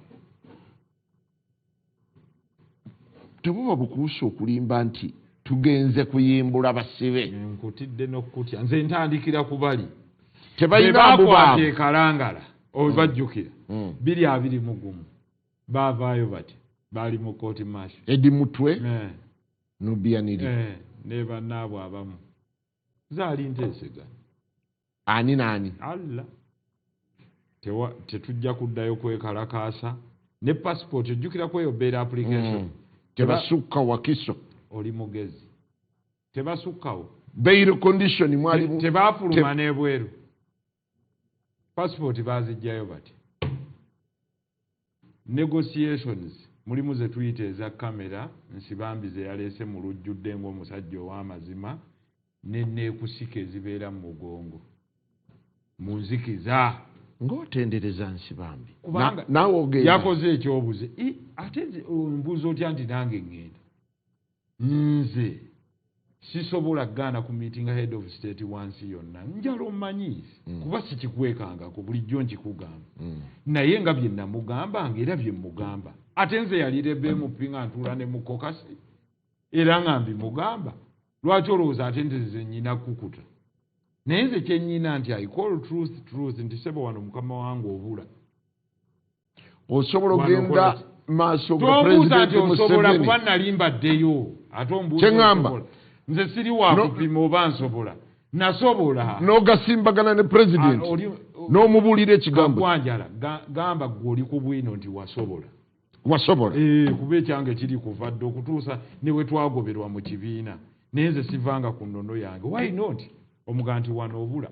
tebuba bukuusa okulimba nti tugenze kuyimbula basibe.
Nkutidde n'okutya, nze ntandikira ku bali
tebalina
bubakwata ekalangala obajjukira 2021 baavaayo bati baali mu kooti martial.
Edi Mutwe, Nubianiri
ne bannaabwe abamu, zaali nteeseganya.
Ani naani?
Allah, tetujja kuddayo kwekalakaasa ne passport ojjukira eyo bail application.
Tebasukka Wakiso.
Oli mugezi, tebasukkawo.
Bail condition mwalimu.
Tebafuluma n'ebweru, passport bazijjayo bati. Negotiations mulimu ze tuyita eza kamera, Nsibambi ze yaleese mu lujjudde ng'omusajja ow'amazima, ne neekusika ezibeera mu mugongo mu nzikiza.
Ng'otendereza Nsibambi.
Kubanga
naawe ogenda.
Yakoze ekyobuze. Ate nze ombuuza otya nti nange ŋŋenda? Nze sisobola kugaana ku meeting head of state wansi yonna, njala omanyi, kuba sikikwekangako, bulijjo nkikugamba. Naye nga bye namugambanga era bye mugamba, ate nze yali rebel MP nga ntuula ne mu caucus era nga mbimugamba. Lwaki olowooza ate nze nze nnyina kukuta? Naye nze kyennyina nti I call truth truth, nti sebo wano mukama wange obula.
Osobola
Wano
ogenda
okola ki?
maaso ga
Tombuuza
President
nti osobola,
Museveni.
kuba nali mbaddeyo, ate ombuuza
Kyeŋŋamba.
osobola. Nze siri wakupima oba nsobola. Nasobola.
N'ogasimbagana ne president,
Ah,
n'omubuulira ekigambo.
Kagwanjala, gamba gwe oli ku bwino nti wasobola.
Wasobola.
Eh, kuba ekyange kiri kuva dda okutuusa ne bwe twagoberwa mu kibiina, naye nze sivanga ku nnono yange. Why not? Omugaa nti wano obula,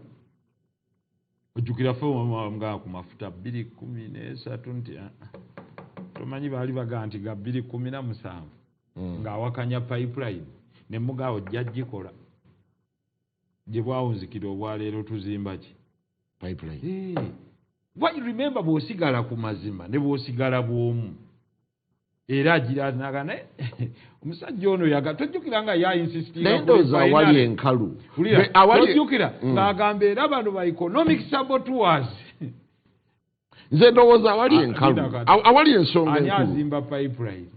ojjukira ffe omugaa ku mafuta 2013 nti "Ah, ah." Tomanyi baali bagaa nti ga 2017 ng'awakanya pipeline, ne mugaa ojja gikola gye bwawunzikira. Obwaleero tuzimba ki?
Pipeline.
Eh, why, remember, bw'osigala ku mazima ne bw'osigala bw'omu, era agira naga naye omusajja ono yaga tojjukira nga
Naye ndowooza awali enkalu
tojjukira ng'agamba era bano ba economic saboteurs.
Nze ndowooza awali
Ah,
enkalu,
linda kati.
awali ensonga
Ani
enkulu,
azimba pipeline?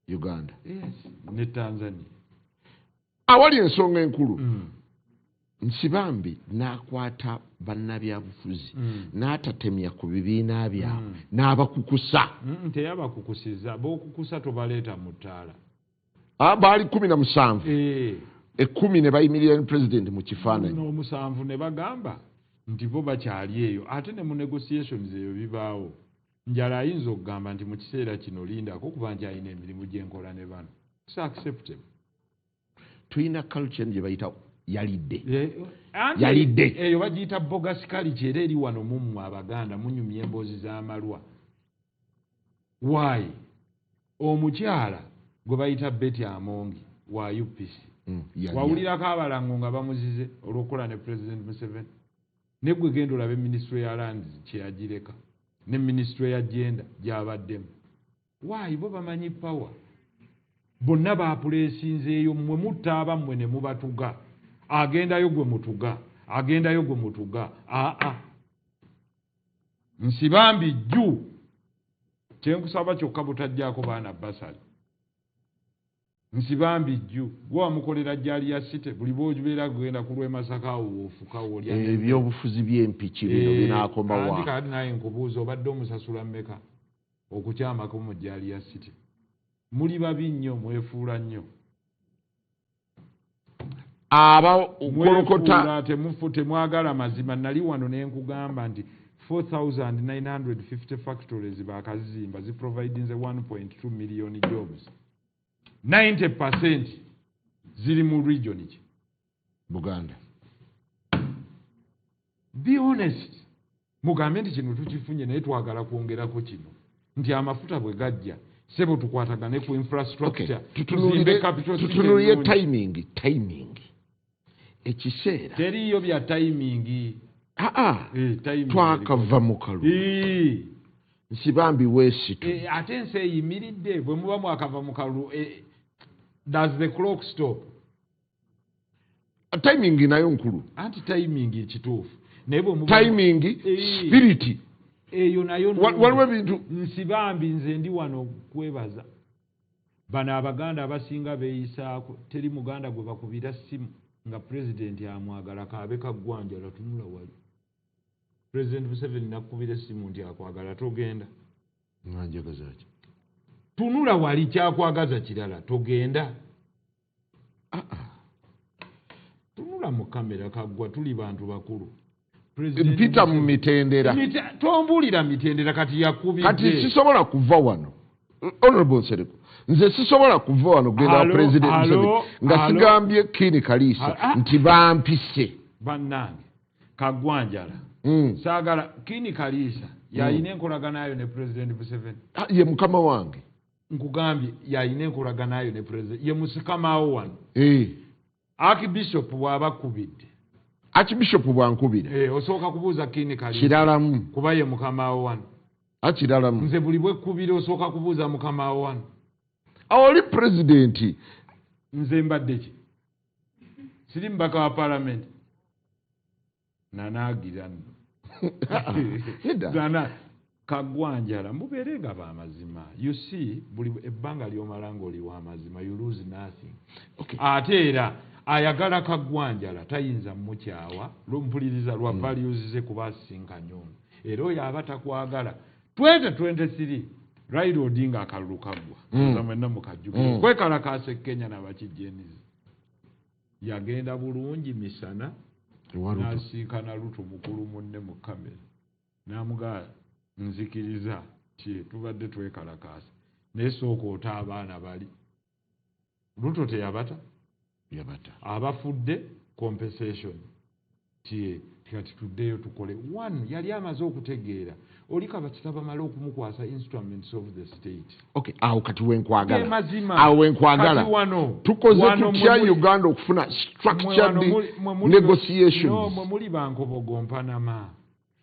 Uganda.
Yes, ne Tanzania.
Awali ensonga enkulu, Nsibambi n'akwata bannabyabufuzi n'atatemya ku bibiina byabwe n'abakukusa.
Teyabakukusiza. B'okukusa tobaleeta mu ttaala.
Ah, baali 17.
Eh.
10 ne bayimirira ne president mu kifaananyi.
N'omusanvu ne bagamba nti bo bakyali eyo, ate ne mu negotiations eyo bibaawo. Njala ayinza okugamba nti mu kiseera kino lindako, kuba nti alina emirimu gyenkola ne bano. It's acceptable.
Tulina culture eno gye bayita yalidde.
Anti
Yalidde.
Eyo bagiyita bogus culture, era eri wano mummwe Abaganda munyumya emboozi z'amalwa. Why omukyala gwe bayita Betty Amongi wa UPC,
yalya.
Wawulirako abalango nga bamuzize olw'okukola ne President Museveni? Ne gwe genda olabe minisitule ya lands kyeyagireka ne minisitule ya gender gy'abaddemu. Why? Bo bamanyi power. Bonna bapuleesinzeeyo. Mmwe mutta abammwe ne mubatuga. Agendayo gwe mutuga, agendayo gwe mutuga. Aa, Nsibambi jju kyenkusaba kyokka butajjaako baana basale. Nsibambi jju gwe wamukolera jjali ya site, buli bwobeera genda ku lw'e Masaka awo woofuka wolya.
Ebyobufuzi by'empiki bino binaakoma
Anti
wa?
Kati naye nkubuuza, obadde omusasula mmeka okukyamako mu jjali ya site? Muli babi nnyo, mwefuula nnyo.
Abakolokota.
Mwefuula, temufu, temwagala mazima. Nali wano ne nkugamba nti 4950 factories bakazimba, ziprovidinze 1.2 million jobs, 90% ziri mu region ki?
Buganda.
Be honest, mugambe nti kino tukifunye, naye twagala kwongerako kino, nti amafuta bwe gajja, sebo, tukwatagane ku infrastructure, tuzimbe capital city
Tutunuulire
ennungi.
Timing, ekiseera.
Teriiyo bya timing.
Aa,
Eh, timing.
twakava mu kalulu. Nsibambi weesitu.
Eh, ate ensi eyimiridde? Bwe muba mwakava mu kalulu, does the clock stop?
Timing nayo nkulu.
Anti timing kituufu, naye bwe muba
Timing, spirit.
Eyo nayo nnungi.
Waliwo ebintu.
Nsibambi, nze ndi wano kwebaza bano Abaganda abasinga beeyisaako. Teri Muganda gwe bakubira ssimu nga pulezidenti amwagala kaabe Kaggwanjala. Tunula wali, Pulezidenti Museveni nakkubira essimu nti akwagala, togenda.
Nga njagazaki?
Tunula wali, kyakwagaza kirala, togenda. Tunula mu kamera, Kaggwa, tuli bantu bakulu. President
Mpita mu
Museveni-
mitendera.
Tombuulira mitendera, kati yakubidde.
Kati sisobola kuva wano, Honorable Nsereko, nze sisobola kuva wano kugenda wa
Alo,
President
alo,
Museveni nga
alo.
sigambye Kini Kaliisa
Ah, ah.
nti bampise.
Bannange, Kaggwanjala, saagala Kini Kaliisa yalina enkolaganayo ne President Museveni.
Ah, ye mukama wange.
Nkugambye yalina enkolaganayo ne president, ye musikamaawo wano.
Eh.
Archbishop bw'aba akubidde,
Archbishop bwankubira,
osooka kubuuza Kini Kaliisa,
kiralamu.
kuba ye mukamaawo wano.
Akiralamu.
Nze buli bwekkubira osooka kubuuza mukamaawo wano.
Oli pulezidenti.
Nze mbadde ki? Siri mubaka wa palamenti? Nanaagira nno.
Nedda.
Nana Kagwanjala, mubeere nga bamazima. You see, buli ebbanga lyomala ngaoli wamazima, you lose nothing. Ate era ayagala Kagwanjala tayinza mukyawa lumpuliriza lwa values ze, kuba asisinkanye ono. Era oyo aba takwagala, 2023 Raila Odinga akalulu kaggwa, mwenna mukajjukira, kwekalakaasa e Kenya n'abakijenizi. Yagenda bulungi misana n'asinkana Ruto mukulu munne mu kamera, n'amugamba, nzikiriza ti tubadde twekalakaasa, naye sooka ota abaana bali. Ruto teyabata?
Yabata.
Abafudde compensation ti kati tuddeyo tukole. One, yali amaze okutegeera oli kabakita bamale okumukwasa instruments of the state.
Okay, awo kati wenkwagala.
Mazima.
Awo wenkwagala.
Kati wano
tukoze
wano
tutya
mwe
Uganda okufuna
mwe
structured
wano mwe
negotiations?
No, mwe muli bankobogo mpanama.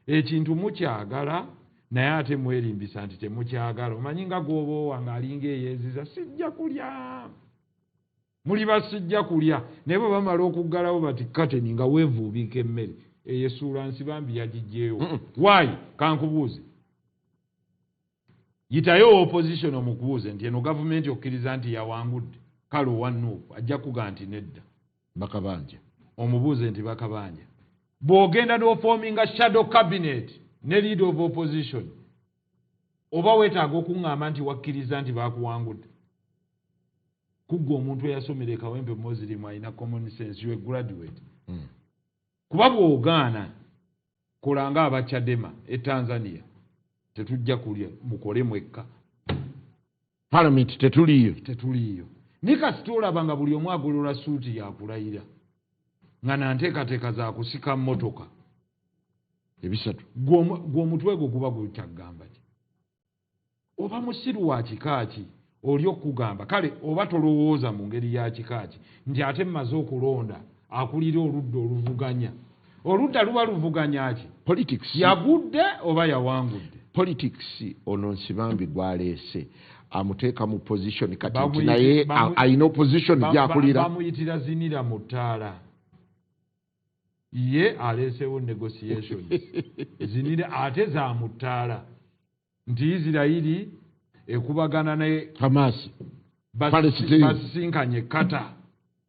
Ekintu mukyagala, naye ate mwerimbisa nti temukyagala. Omanyi nga gw'oba owa ng'alinga eyeeziza, sijja kulya, muli basijja kulya, naye bwe bamala okuggalawo bati kateni nga weevuubika emmere eyo essuula Nsibambi yagiggyeewo. Why? Kankubuuze, yitayo opposition omukubuuze nti eno gavumenti okkiriza nti yawangudde? Kale owa NUP ajja kuga nti nedda.
Bakabanja.
Omubuuze nti bakabanja. Bw'ogenda n'oforminga shadow cabinet ne leader of opposition, oba weetaaga okuŋŋamba nti wakkiriza nti bakuwangudde? Kuggwa omuntu eyasomera e Kawempe Muslim alina common sense, you a graduate. Kuba bw'ogaana, kola nga Abachadema e Tanzania, tetujja kulya, mukole mwekka.
Parliament tetuliyo.
Tetuliiyo. Naye kasita olaba nga buli omu agolola suuti yakulayira nga nanteekateeka za kusika mmotoka
ebisatu,
gwe omutwe gwo guba gukyagamba ki? Oba musiru wa kika ki oli okugamba kale, oba tolowooza mu ngeri ya kika ki nti ate mmaze okulonda akulira oludda oluvuganya, oludda luba luvuganya ki?
Politics.
Yagudde oba yawangudde?
Politics ono Nsibambi gwaleese amuteeka mu position kati nti naye alina opposition gyakulira.
Bamuyitira zinira mu ttaala. Ye aleesewo negotiations zinira ate za mu ttaala nti Isirayiri ekubagana ne
Hamas, Palestine.
Basisinkanye kata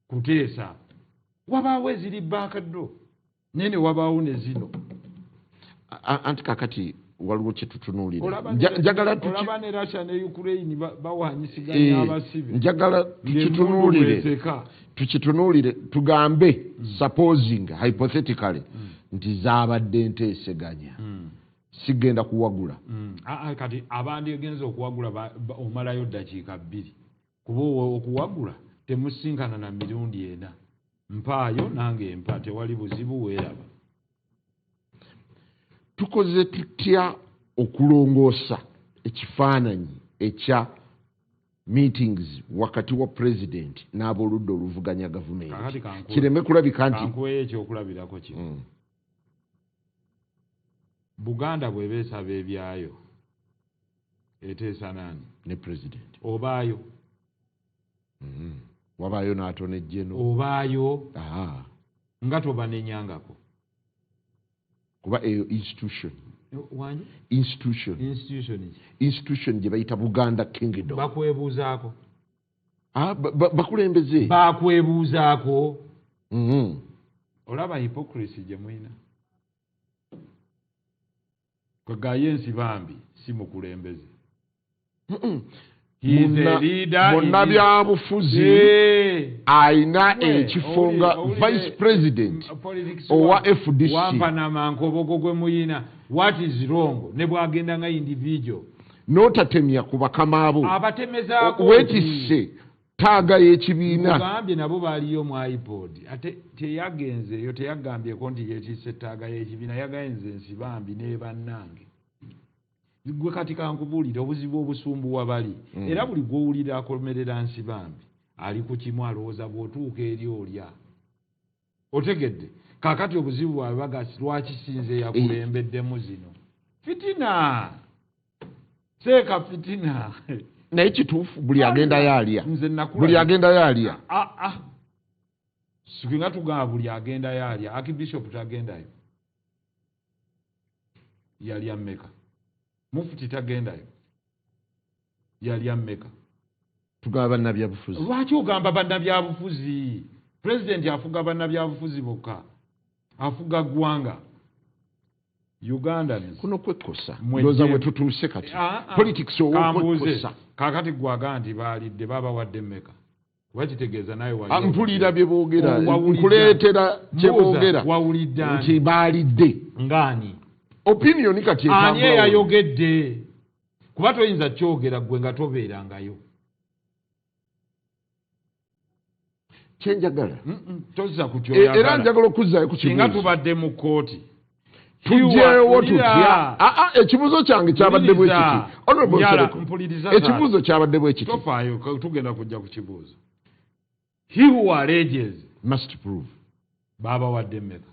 kuteesa. Wabaawo eziri baakaddo naye ne wabaawo ne zino.
Anti kakati waliwo kyetutunuulira.
Olaba
Njagala
olaba ne Russia ne Ukraine bawanyisiganya abasibe.
Njagala
Ng'emmundu
tukitunuulire.
bw'eseka.
Tukitunuulire, tugambe supposing hypothetically nti zaabadde nteeseganya, sigenda kuwagula.
Ah, ah, kati abandigenza okuwagula omalayo ddakiika 2, kuba okuwagula temusinkana na mirundi ena. Mpaayo nange mpa, tewali buzibu, weeraba.
Tukoze tutya okulongoosa ekifaananyi ekya meetings wakati wa president n'aboludda oluvuganya gavumenti
Kakati
kireme kulabika nti
kankuweyo ekyokulabirako kino. Buganda bw'eba esaba ebyayo, eteesa naani?
Ne president.
Obaayo?
Wabaayo n'atona ejjeno.
Obaayo? Nga tobanenyangako.
Kuba eyo institution.
Wangi?
Institution.
Institution ki?
Institution gye bayita Buganda Kingdom.
Bakwebuuzaako?
Ah, bakulembeze.
Bakwebuuzaako? Olaba hypocrisy gye mulina? Kwegaye Nsibambi si mukulembeze. He is a leader in
Munnabyabufuzi ayina ekifo nga vice president
politics
owa FDC.
Wampanama nkobogo gwe muyina. What is wrong ne bwagenda nga individual?
N'otatemya ku bakama bo.
Abatemezaako.
Weetisse taaga y'ekibiina.
Mugambye nabo baaliyo mu iPod, ate teyagenzeeyo, teyagambyeko nti yeetisse ettaaga y'ekibiina. Yagayenze Nsibambi ne bannange. Gwe kati kankubuulire obuzibu obusumbuwa bali. Era buli gw'owulira akomerera Nsibambi ali ku kimu, alowooza bw'otuuka eri olya. Otegedde? Kaakati obuzibu bwabwe bagasi lwaki sinze yakulembeddemu zino fitina, seeka fitina.
Naye kituufu buli agendayo alya?
Nze nakula.
Buli agendayo alya?
Ah, ah. Singa tugamba buli agendayo alya, Archbishop tagendayo, yalya mmeka? Mufuti tagendayo, yalya mmeka?
Tugamba bannabyabufuzi.
Lwaki ogamba bannabyabufuzi? Pulezidenti afuga bannabyabufuzi bokka? Afuga ggwanga. Ugandans,
Kuno kwekkosa.
Mwejje-
Ndowooza bwe tutuuse kati.
Ah, ah.
Politics
Kambuuze,
ow'okwekkosa.
Kaakati gwaga nti baalidde, babawadde mmeka? Kuba kitegeeza nawe wali
Ah, mpulira bye boogera.
Wawulidde.
Nkuleetera kye
Mbuuza,
boogera
wawulidde ani?
nti baalidde.
Ngaani?
Opinion kati
Ani
etambula wonna.
eyayogedde? Kuba toyinza kyogera gwe nga tobeerangayo.
Kyenjagala
Tozza ku
Era
kyoyagala.
njagala okuzzaayo ku
Singa
kibuuzo.
tubadde mu kkooti,
Tugyewo
Wulira.
tutya? Ah, ah, ekibuuzo kyange kyabadde bwe kiti.
Mpuliriza.
Honorable
Njala,
Nsereko,
mpuliriza.
ekibuuzo kyabadde bwe kiti.
Tofaayo, tugenda kujja ku kibuuzo. He who alleges
must prove.
Babawadde mmeka?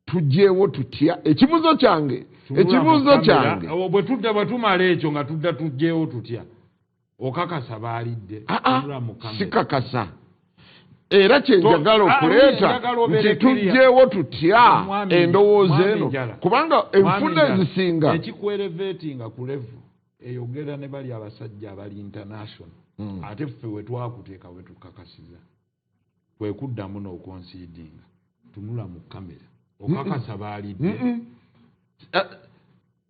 Tugyewo tutya? Ekibuuzo kyange,
Tunula mu
ekibuuzo
kamera.
kyange.
Bwe tudda, bwe tumala ekyo nga tudda tugyewo tutya, okakasa baalidde?
Ah, ah,
Tunula mu kamera.
Sikakasa, era kyenjagala
Ah,
okuleeta
njagala obeere
nti
clear.
tugyewo tutya endowooza
Mwami
eno,
Njala.
kubanga
Mwami
enfunda
Njala,
ezisinga
ekikuelevatinga ku level eyogera ne bali abasajja abali international, ate ffe we twakuteeka, we tukakasiza, kwe kuddamu n'okonsiidinga. Tunula mu kamera, okakasa baalidde?
Mm-mm. Ah,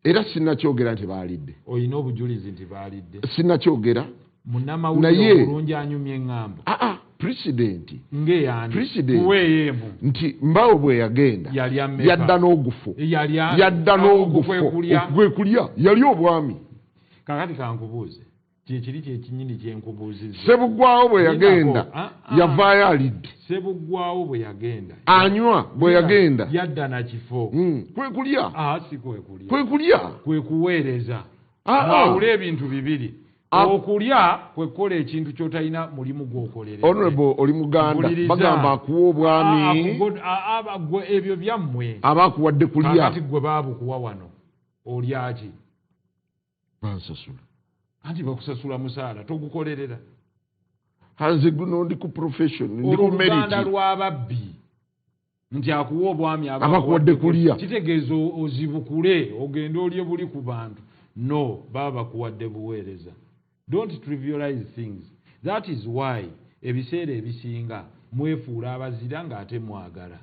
era sinnakyogera nti baalidde.
Olina obujulizi nti baalidde?
Sinnakyogera.
Munnamawulire obulungi anyumya eŋŋambo.
Aa, pulezidenti
Ng'eyani?
President.
Tuweeyo emu.
Nti mbawo bwe yagenda,
Yali ameka?
yadda n'ogufo.
Yali
Yadda n'ogufo.
Kwe kulya.
Gwe kulya, yali obwami.
Kakati kankubuuze, kyekiri kyekinyini kyenkubuuzizza.
Sebuggwawo bwe yagenda,
Ah, ah.
yavaayo alidde.
Sebuggwawo bwe yagenda,
Anywa bwe yagenda.
yadda na kifo.
Kwe kulya.
Ah, si kwe kulya.
Kwe kulya.
Kwe kuweereza.
Ah, ah.
Mwawule ebintu bibiri.
Ah.
Okulya kwe kukola ekintu ky'otalina mulimu gw'okolerera.
Honorable, oli Muganda.
Mpuliriza.
Bagamba akuwa obwami
Gwe ebyo byammwe.
aba akuwadde kulya.
Kakati gwe baabukuwa wano, olyaki?
Bansasula.
Anti bakusasula musaala, togukolerera.
Nze guno ndi ku profession, ndi
Olwo
ku
oluganda
merit.
lw'ababbi nti akuwa obwami aba
Aba akuwadde kulya.
Kitegeeza ozibukule ogende olye buli ku bantu. No, baba bakuwadde buweereza. Don't trivialize things. That is why ebiseera ebisinga mwefuula abazira ng'ate mwagala.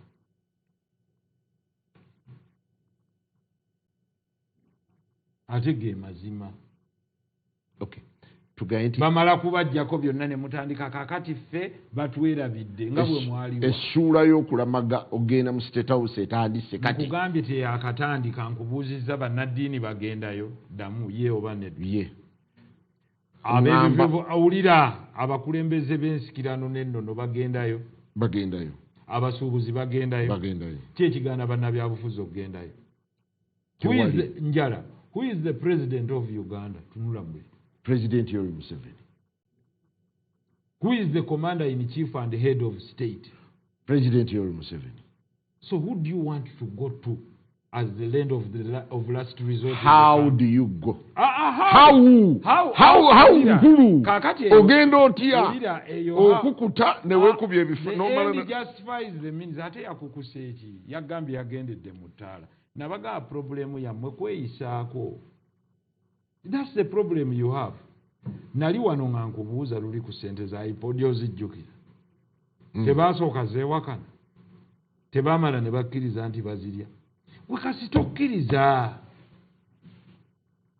Ate ge mazima.
Okay, tugaye nti
Bamala kubajjako byonna ne mutandika, kakati ffe batwerabidde nga bwe mwaliwo.
Essuula y'okulamaga ogenda mu State House etandise kati.
Nkugambye teyakatandika. Nkubuuzizza, bannaddiini bagendayo? Ddamu ye oba nedda.
Ye.
Abebivubu, awulira, abakulembeze b'ensikirano n'ennono bagendayo?
Bagendayo.
Abasuubuzi bagendayo?
Bagendayo.
Ki ekigaana bannabyabufuzi okugendayo? Who is
Tewali.
Njala, who is the president of Uganda? Tunula mwe.
President Yoweri Museveni.
Who is the commander in chief and head of state?
President Yoweri Museveni.
So who do you want to go to as the land of last resort in the
How
country?
do you go?
Ah, ah, how?
How?
How?
How? How?
Wulira.
Nkulu
Kaakati eyo-
ogenda otya
wulira eyo how-
okukuta neweekubya ebifo
The
n'omala
end justifies the means. Ate yakukusa eki? Yagambye yagendedde mu ttaala. Nabagamba problemu yammwe kweyisaako. That's the problem you have. Nali wano nga nkubuuza luli ku ssente za iPod, ozijjukira? Tebasooka zeewakana, tebamala ne bakkiriza nti bazirya. Gwe kasita okkiriza,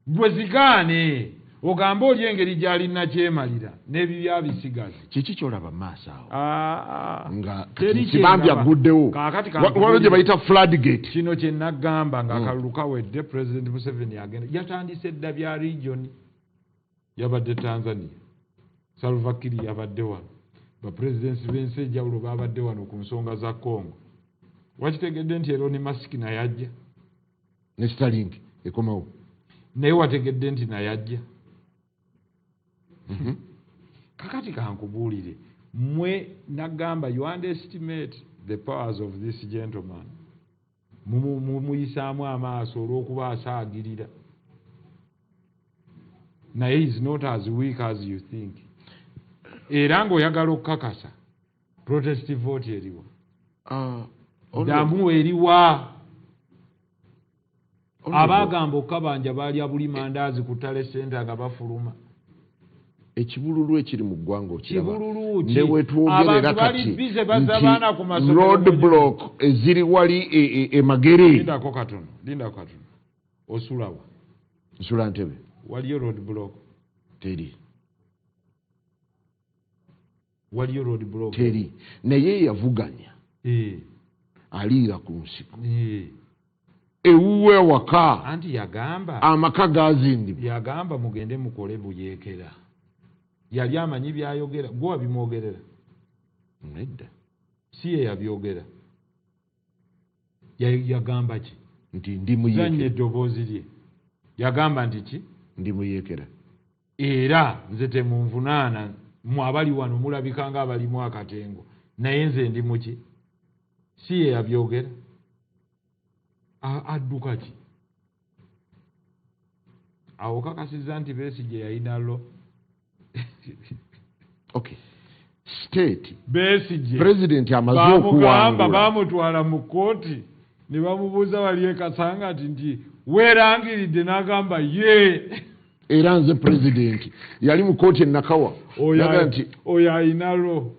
gwe zigaane, ogambe oli engeri gy'ali nakyemalira n'ebibya bisigaze.
Kiki kyolaba mu maaso awo
Ah, ah.
nga
Teri
Kibambi
kyendaba.
aguddewo?
Kaakati kankubuulire.
Waliwo gye bayita floodgate.
Kino kye naggamba ng'akalulu kawedde, President Museveni agenda, yatandise edda bya region. Yabadde Tanzania, Salva Kiir yabadde wano, bapurezidensi b'ensi enjawulo babadde wano ku nsonga za Congo. Wakitegedde nti Elon Musk naye ajja?
Ne Starlink ekomawo.
Naye wategedde nti naye ajja? Kakati kankubuulire, mwe nagamba you underestimate the powers of this gentleman. Mumuyisaamu amaaso olw'okuba asaagirira, naye is not as weak as you think. Era ng'oyagala okukakasa, protest vote eriwa?
Ah,
Ddamu, eriwa?
Honorable,
Abaagamba okukabanja baalya buli mandaazi ku tale center nga bafuluma.
Ekibululu ekiri mu ggwanga okiraba.
Kibululu ki?
Ne wetwogerera
Abantu bali
kati
busy bazza baana ku
nti
masomero.
road block eziri wali e Magere.
Lindako katono, lindako katono. Osulawa?
Nsula Ntebe.
Waliyo road block?
Teri.
Waliyo road block?
Teri. Naye yavuganya. Aliira ku nsiko. Ewuwe waka.
Anti yagamba.
Amaka gazimbibwa.
Yagamba mugende mukole buyeekera. Yali amanyi byayogera. Gwe wabimwogerera?
Nedda.
Si ye yabyogera. Yagamba ki?
Nti ndi muyeekera.
Zannya eddoboozi lye. Yagamba nti ki?
Ndi muyeekera.
Era nze temunvunaana, mmwe abali wano mulabika nga abalimu akatengo. Naye nze ndi muki? Si ye yabyogera. Adduka ki? Awo kakasizza nti Besigye yalina lo.
Okay. State.
Besigye.
President amaze
Bamugamba,
okuwangula.
bamutwala mu kkooti ne bamubuuza wali e Kasangati nti weerangiridde, n'agamba ye.
Era nze president yali mu kkooti e Nakawa. N'agamba nti
Oyo alina lo.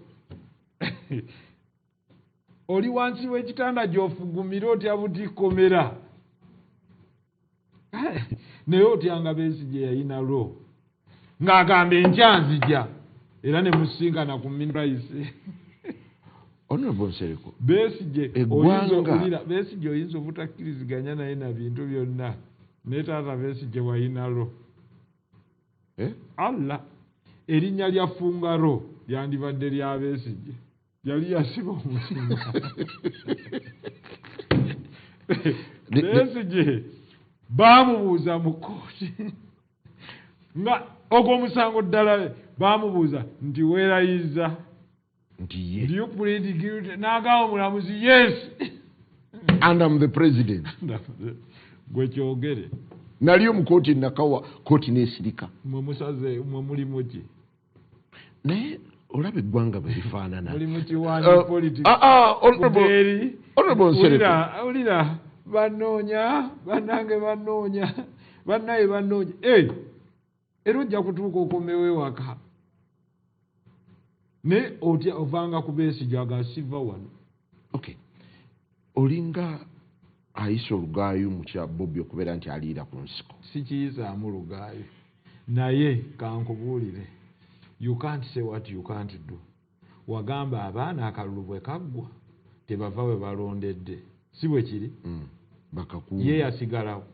Oli wansi w'ekitanda gy'ofugumira otya butikkomera. Naye otyanga Besigye yalina lo. Ng'agamba enkya nzija. Era ne musinkana ku Minprice.
Honorable Nsereko.
Besigye
Eggwanga.
oyinza owulira, Besigye oyinza obutakkiriziganya naye na bintu byonna. Ne taata Besigye walina lo. Allah, erinnya lya Fungaro lyandibadde lya Besigye. Yali yasiba omutima. Besigye baamubuuza mu kkooti. Nga ogwo omusango ddala baamubuuza nti weerayiza.
Nti ye.
Do you plead guilty? N'agamba omulamuzi yes.
And I'm the president.
Gwe kyogere.
Naliyo mu kkooti Nakawa, kkooti n'esirika.
Mwe musaze, mwe muli muki?
Naye olaba eggwanga bwe lifaanana.
Muli mu kiwaani politics. Bugeeri.
Honorable Nsereko.
Wulira, wulira, bannoonya, bannange bannoonya, bannaye bannoonya. Era ojja kutuuka okomewo ewaka. Ne otya ovanga ku Besigye aga siva wano.
Okay. Olinga ayisa olugaayo mu kya Bobi okubeera nti aliira ku nsiko.
Sikiyisaamu lugaayo. Naye kankubuulire. You can't say what you can't do. Wagamba abaana akalulu bwe kaggwa tebava we balondedde. Si bwe kiri?
Bakakuuma.
Ye yasigalawo.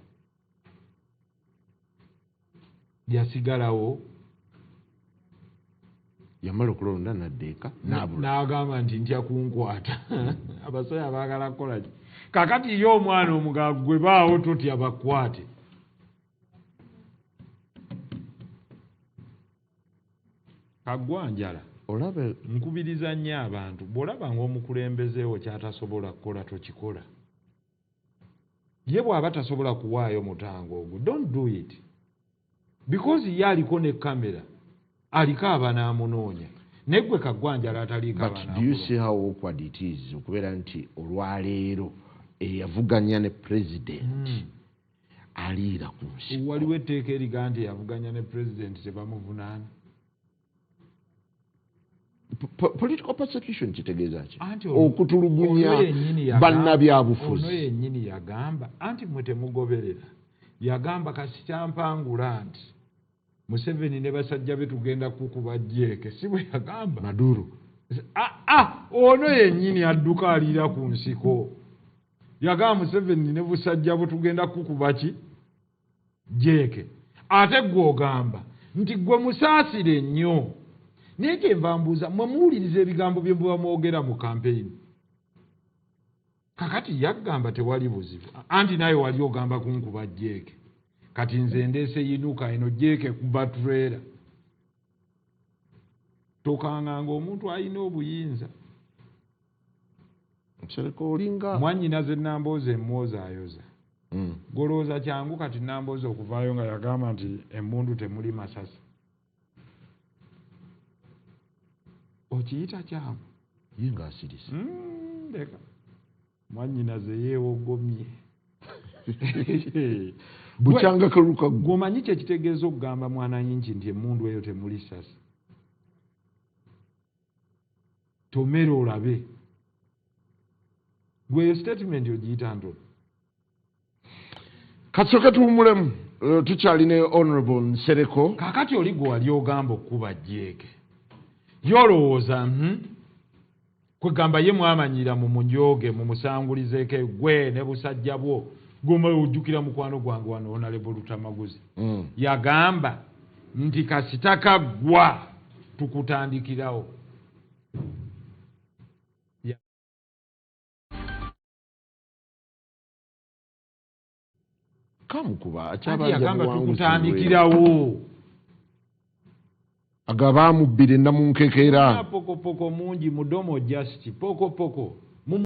Yasigalawo.
Yamala okulonda n'adda eka, n'abula.
N'agamba nti ntya kunkwata. Abasajja baagala kukola ki? Kaakati ye omwana omugagga gwe baawo totya bakwate. Kaggwa njala.
Olabe
nkubiriza nnyo abantu, bw'olaba ng'omukulembeze wo ky'atasobola kukola tokikola. Ye bw'aba tasobola kuwaayo mutango ogwo, don't do it. Because ye aliko ne kamera, aliko abanaamunoonya. Naye ggwe Kaggwa njala ataliiko
But do you
abanaamunoonya.
see how awkward it is okubeera nti olwaleero eyavuganya ne president aliira ku nsiko?
Waliwo etteeka eriga nti eyavuganya ne president tebamuvunaana.
Political persecution kitegeeza ki?
Anti
Okutulugunya
ono yennyini yagamba,
bannabyabufuzi.
Ono yennyini yagamba, anti mmwe temugoberera. Yagamba kasitampangula nti Museveni ne basajja be tugenda kukuba jeeke. Si bwe yagamba?
Maduro.
Ono yennyini adduka aliira ku nsiko. Yagamba Museveni ne busajja bwe tugenda kukuba ki? Jeeke. Ate ggwe ogamba nti ggwe musaasire nnyo. Naye kyenva mbuuza, mmwe muwuliriza ebigambo bye muba mwogera mu campaign. Kakati yagamba tewali buzibu. Anti naye wali ogamba kunkuba jeeke. Kati nze ndeese yinuka eno jeeke kuba trailer. Tokanganga omuntu alina obuyinza.
Nsereko olinga
Mwannyinaze Nambooze emwoza ayoza. Golowooza kyangu kati Nambooze okuvaayo nga yagamba nti emmundu temuli masasi. Okiyita kyangu.
Ye ng'asirise.
Leka. Mwannyinaze yeewogomye.
Bukyanga kalulu kaggwa.
Gwomanyi kyekitegeeza okugamba mwana yinki nti emundu eyo temuli sasi, tomere olabe. Gweyo statement ogiyita ntono.
Kasooke tuwumulemu. Tukyali ne Honorable Nsereko.
Kakati oli gwe wali ogamba okkuba jeeke, yolowooza Kwegamba ye mwamanyira mu munjooge mumusangulizeeko gwe ne busajja bwo. Gwe ojjukira mukwano gwange wano Honorable Lutamaguzi yagamba nti kasita kaggwa tukutandikirawo.
Kamukuba
Anti
akyabanja
yagamba
buwanguzi bwe.
tukutandikirawo.
Agaba amubbira ennamunkekeera.
Pokopoko mungi mudomo just pokopoko.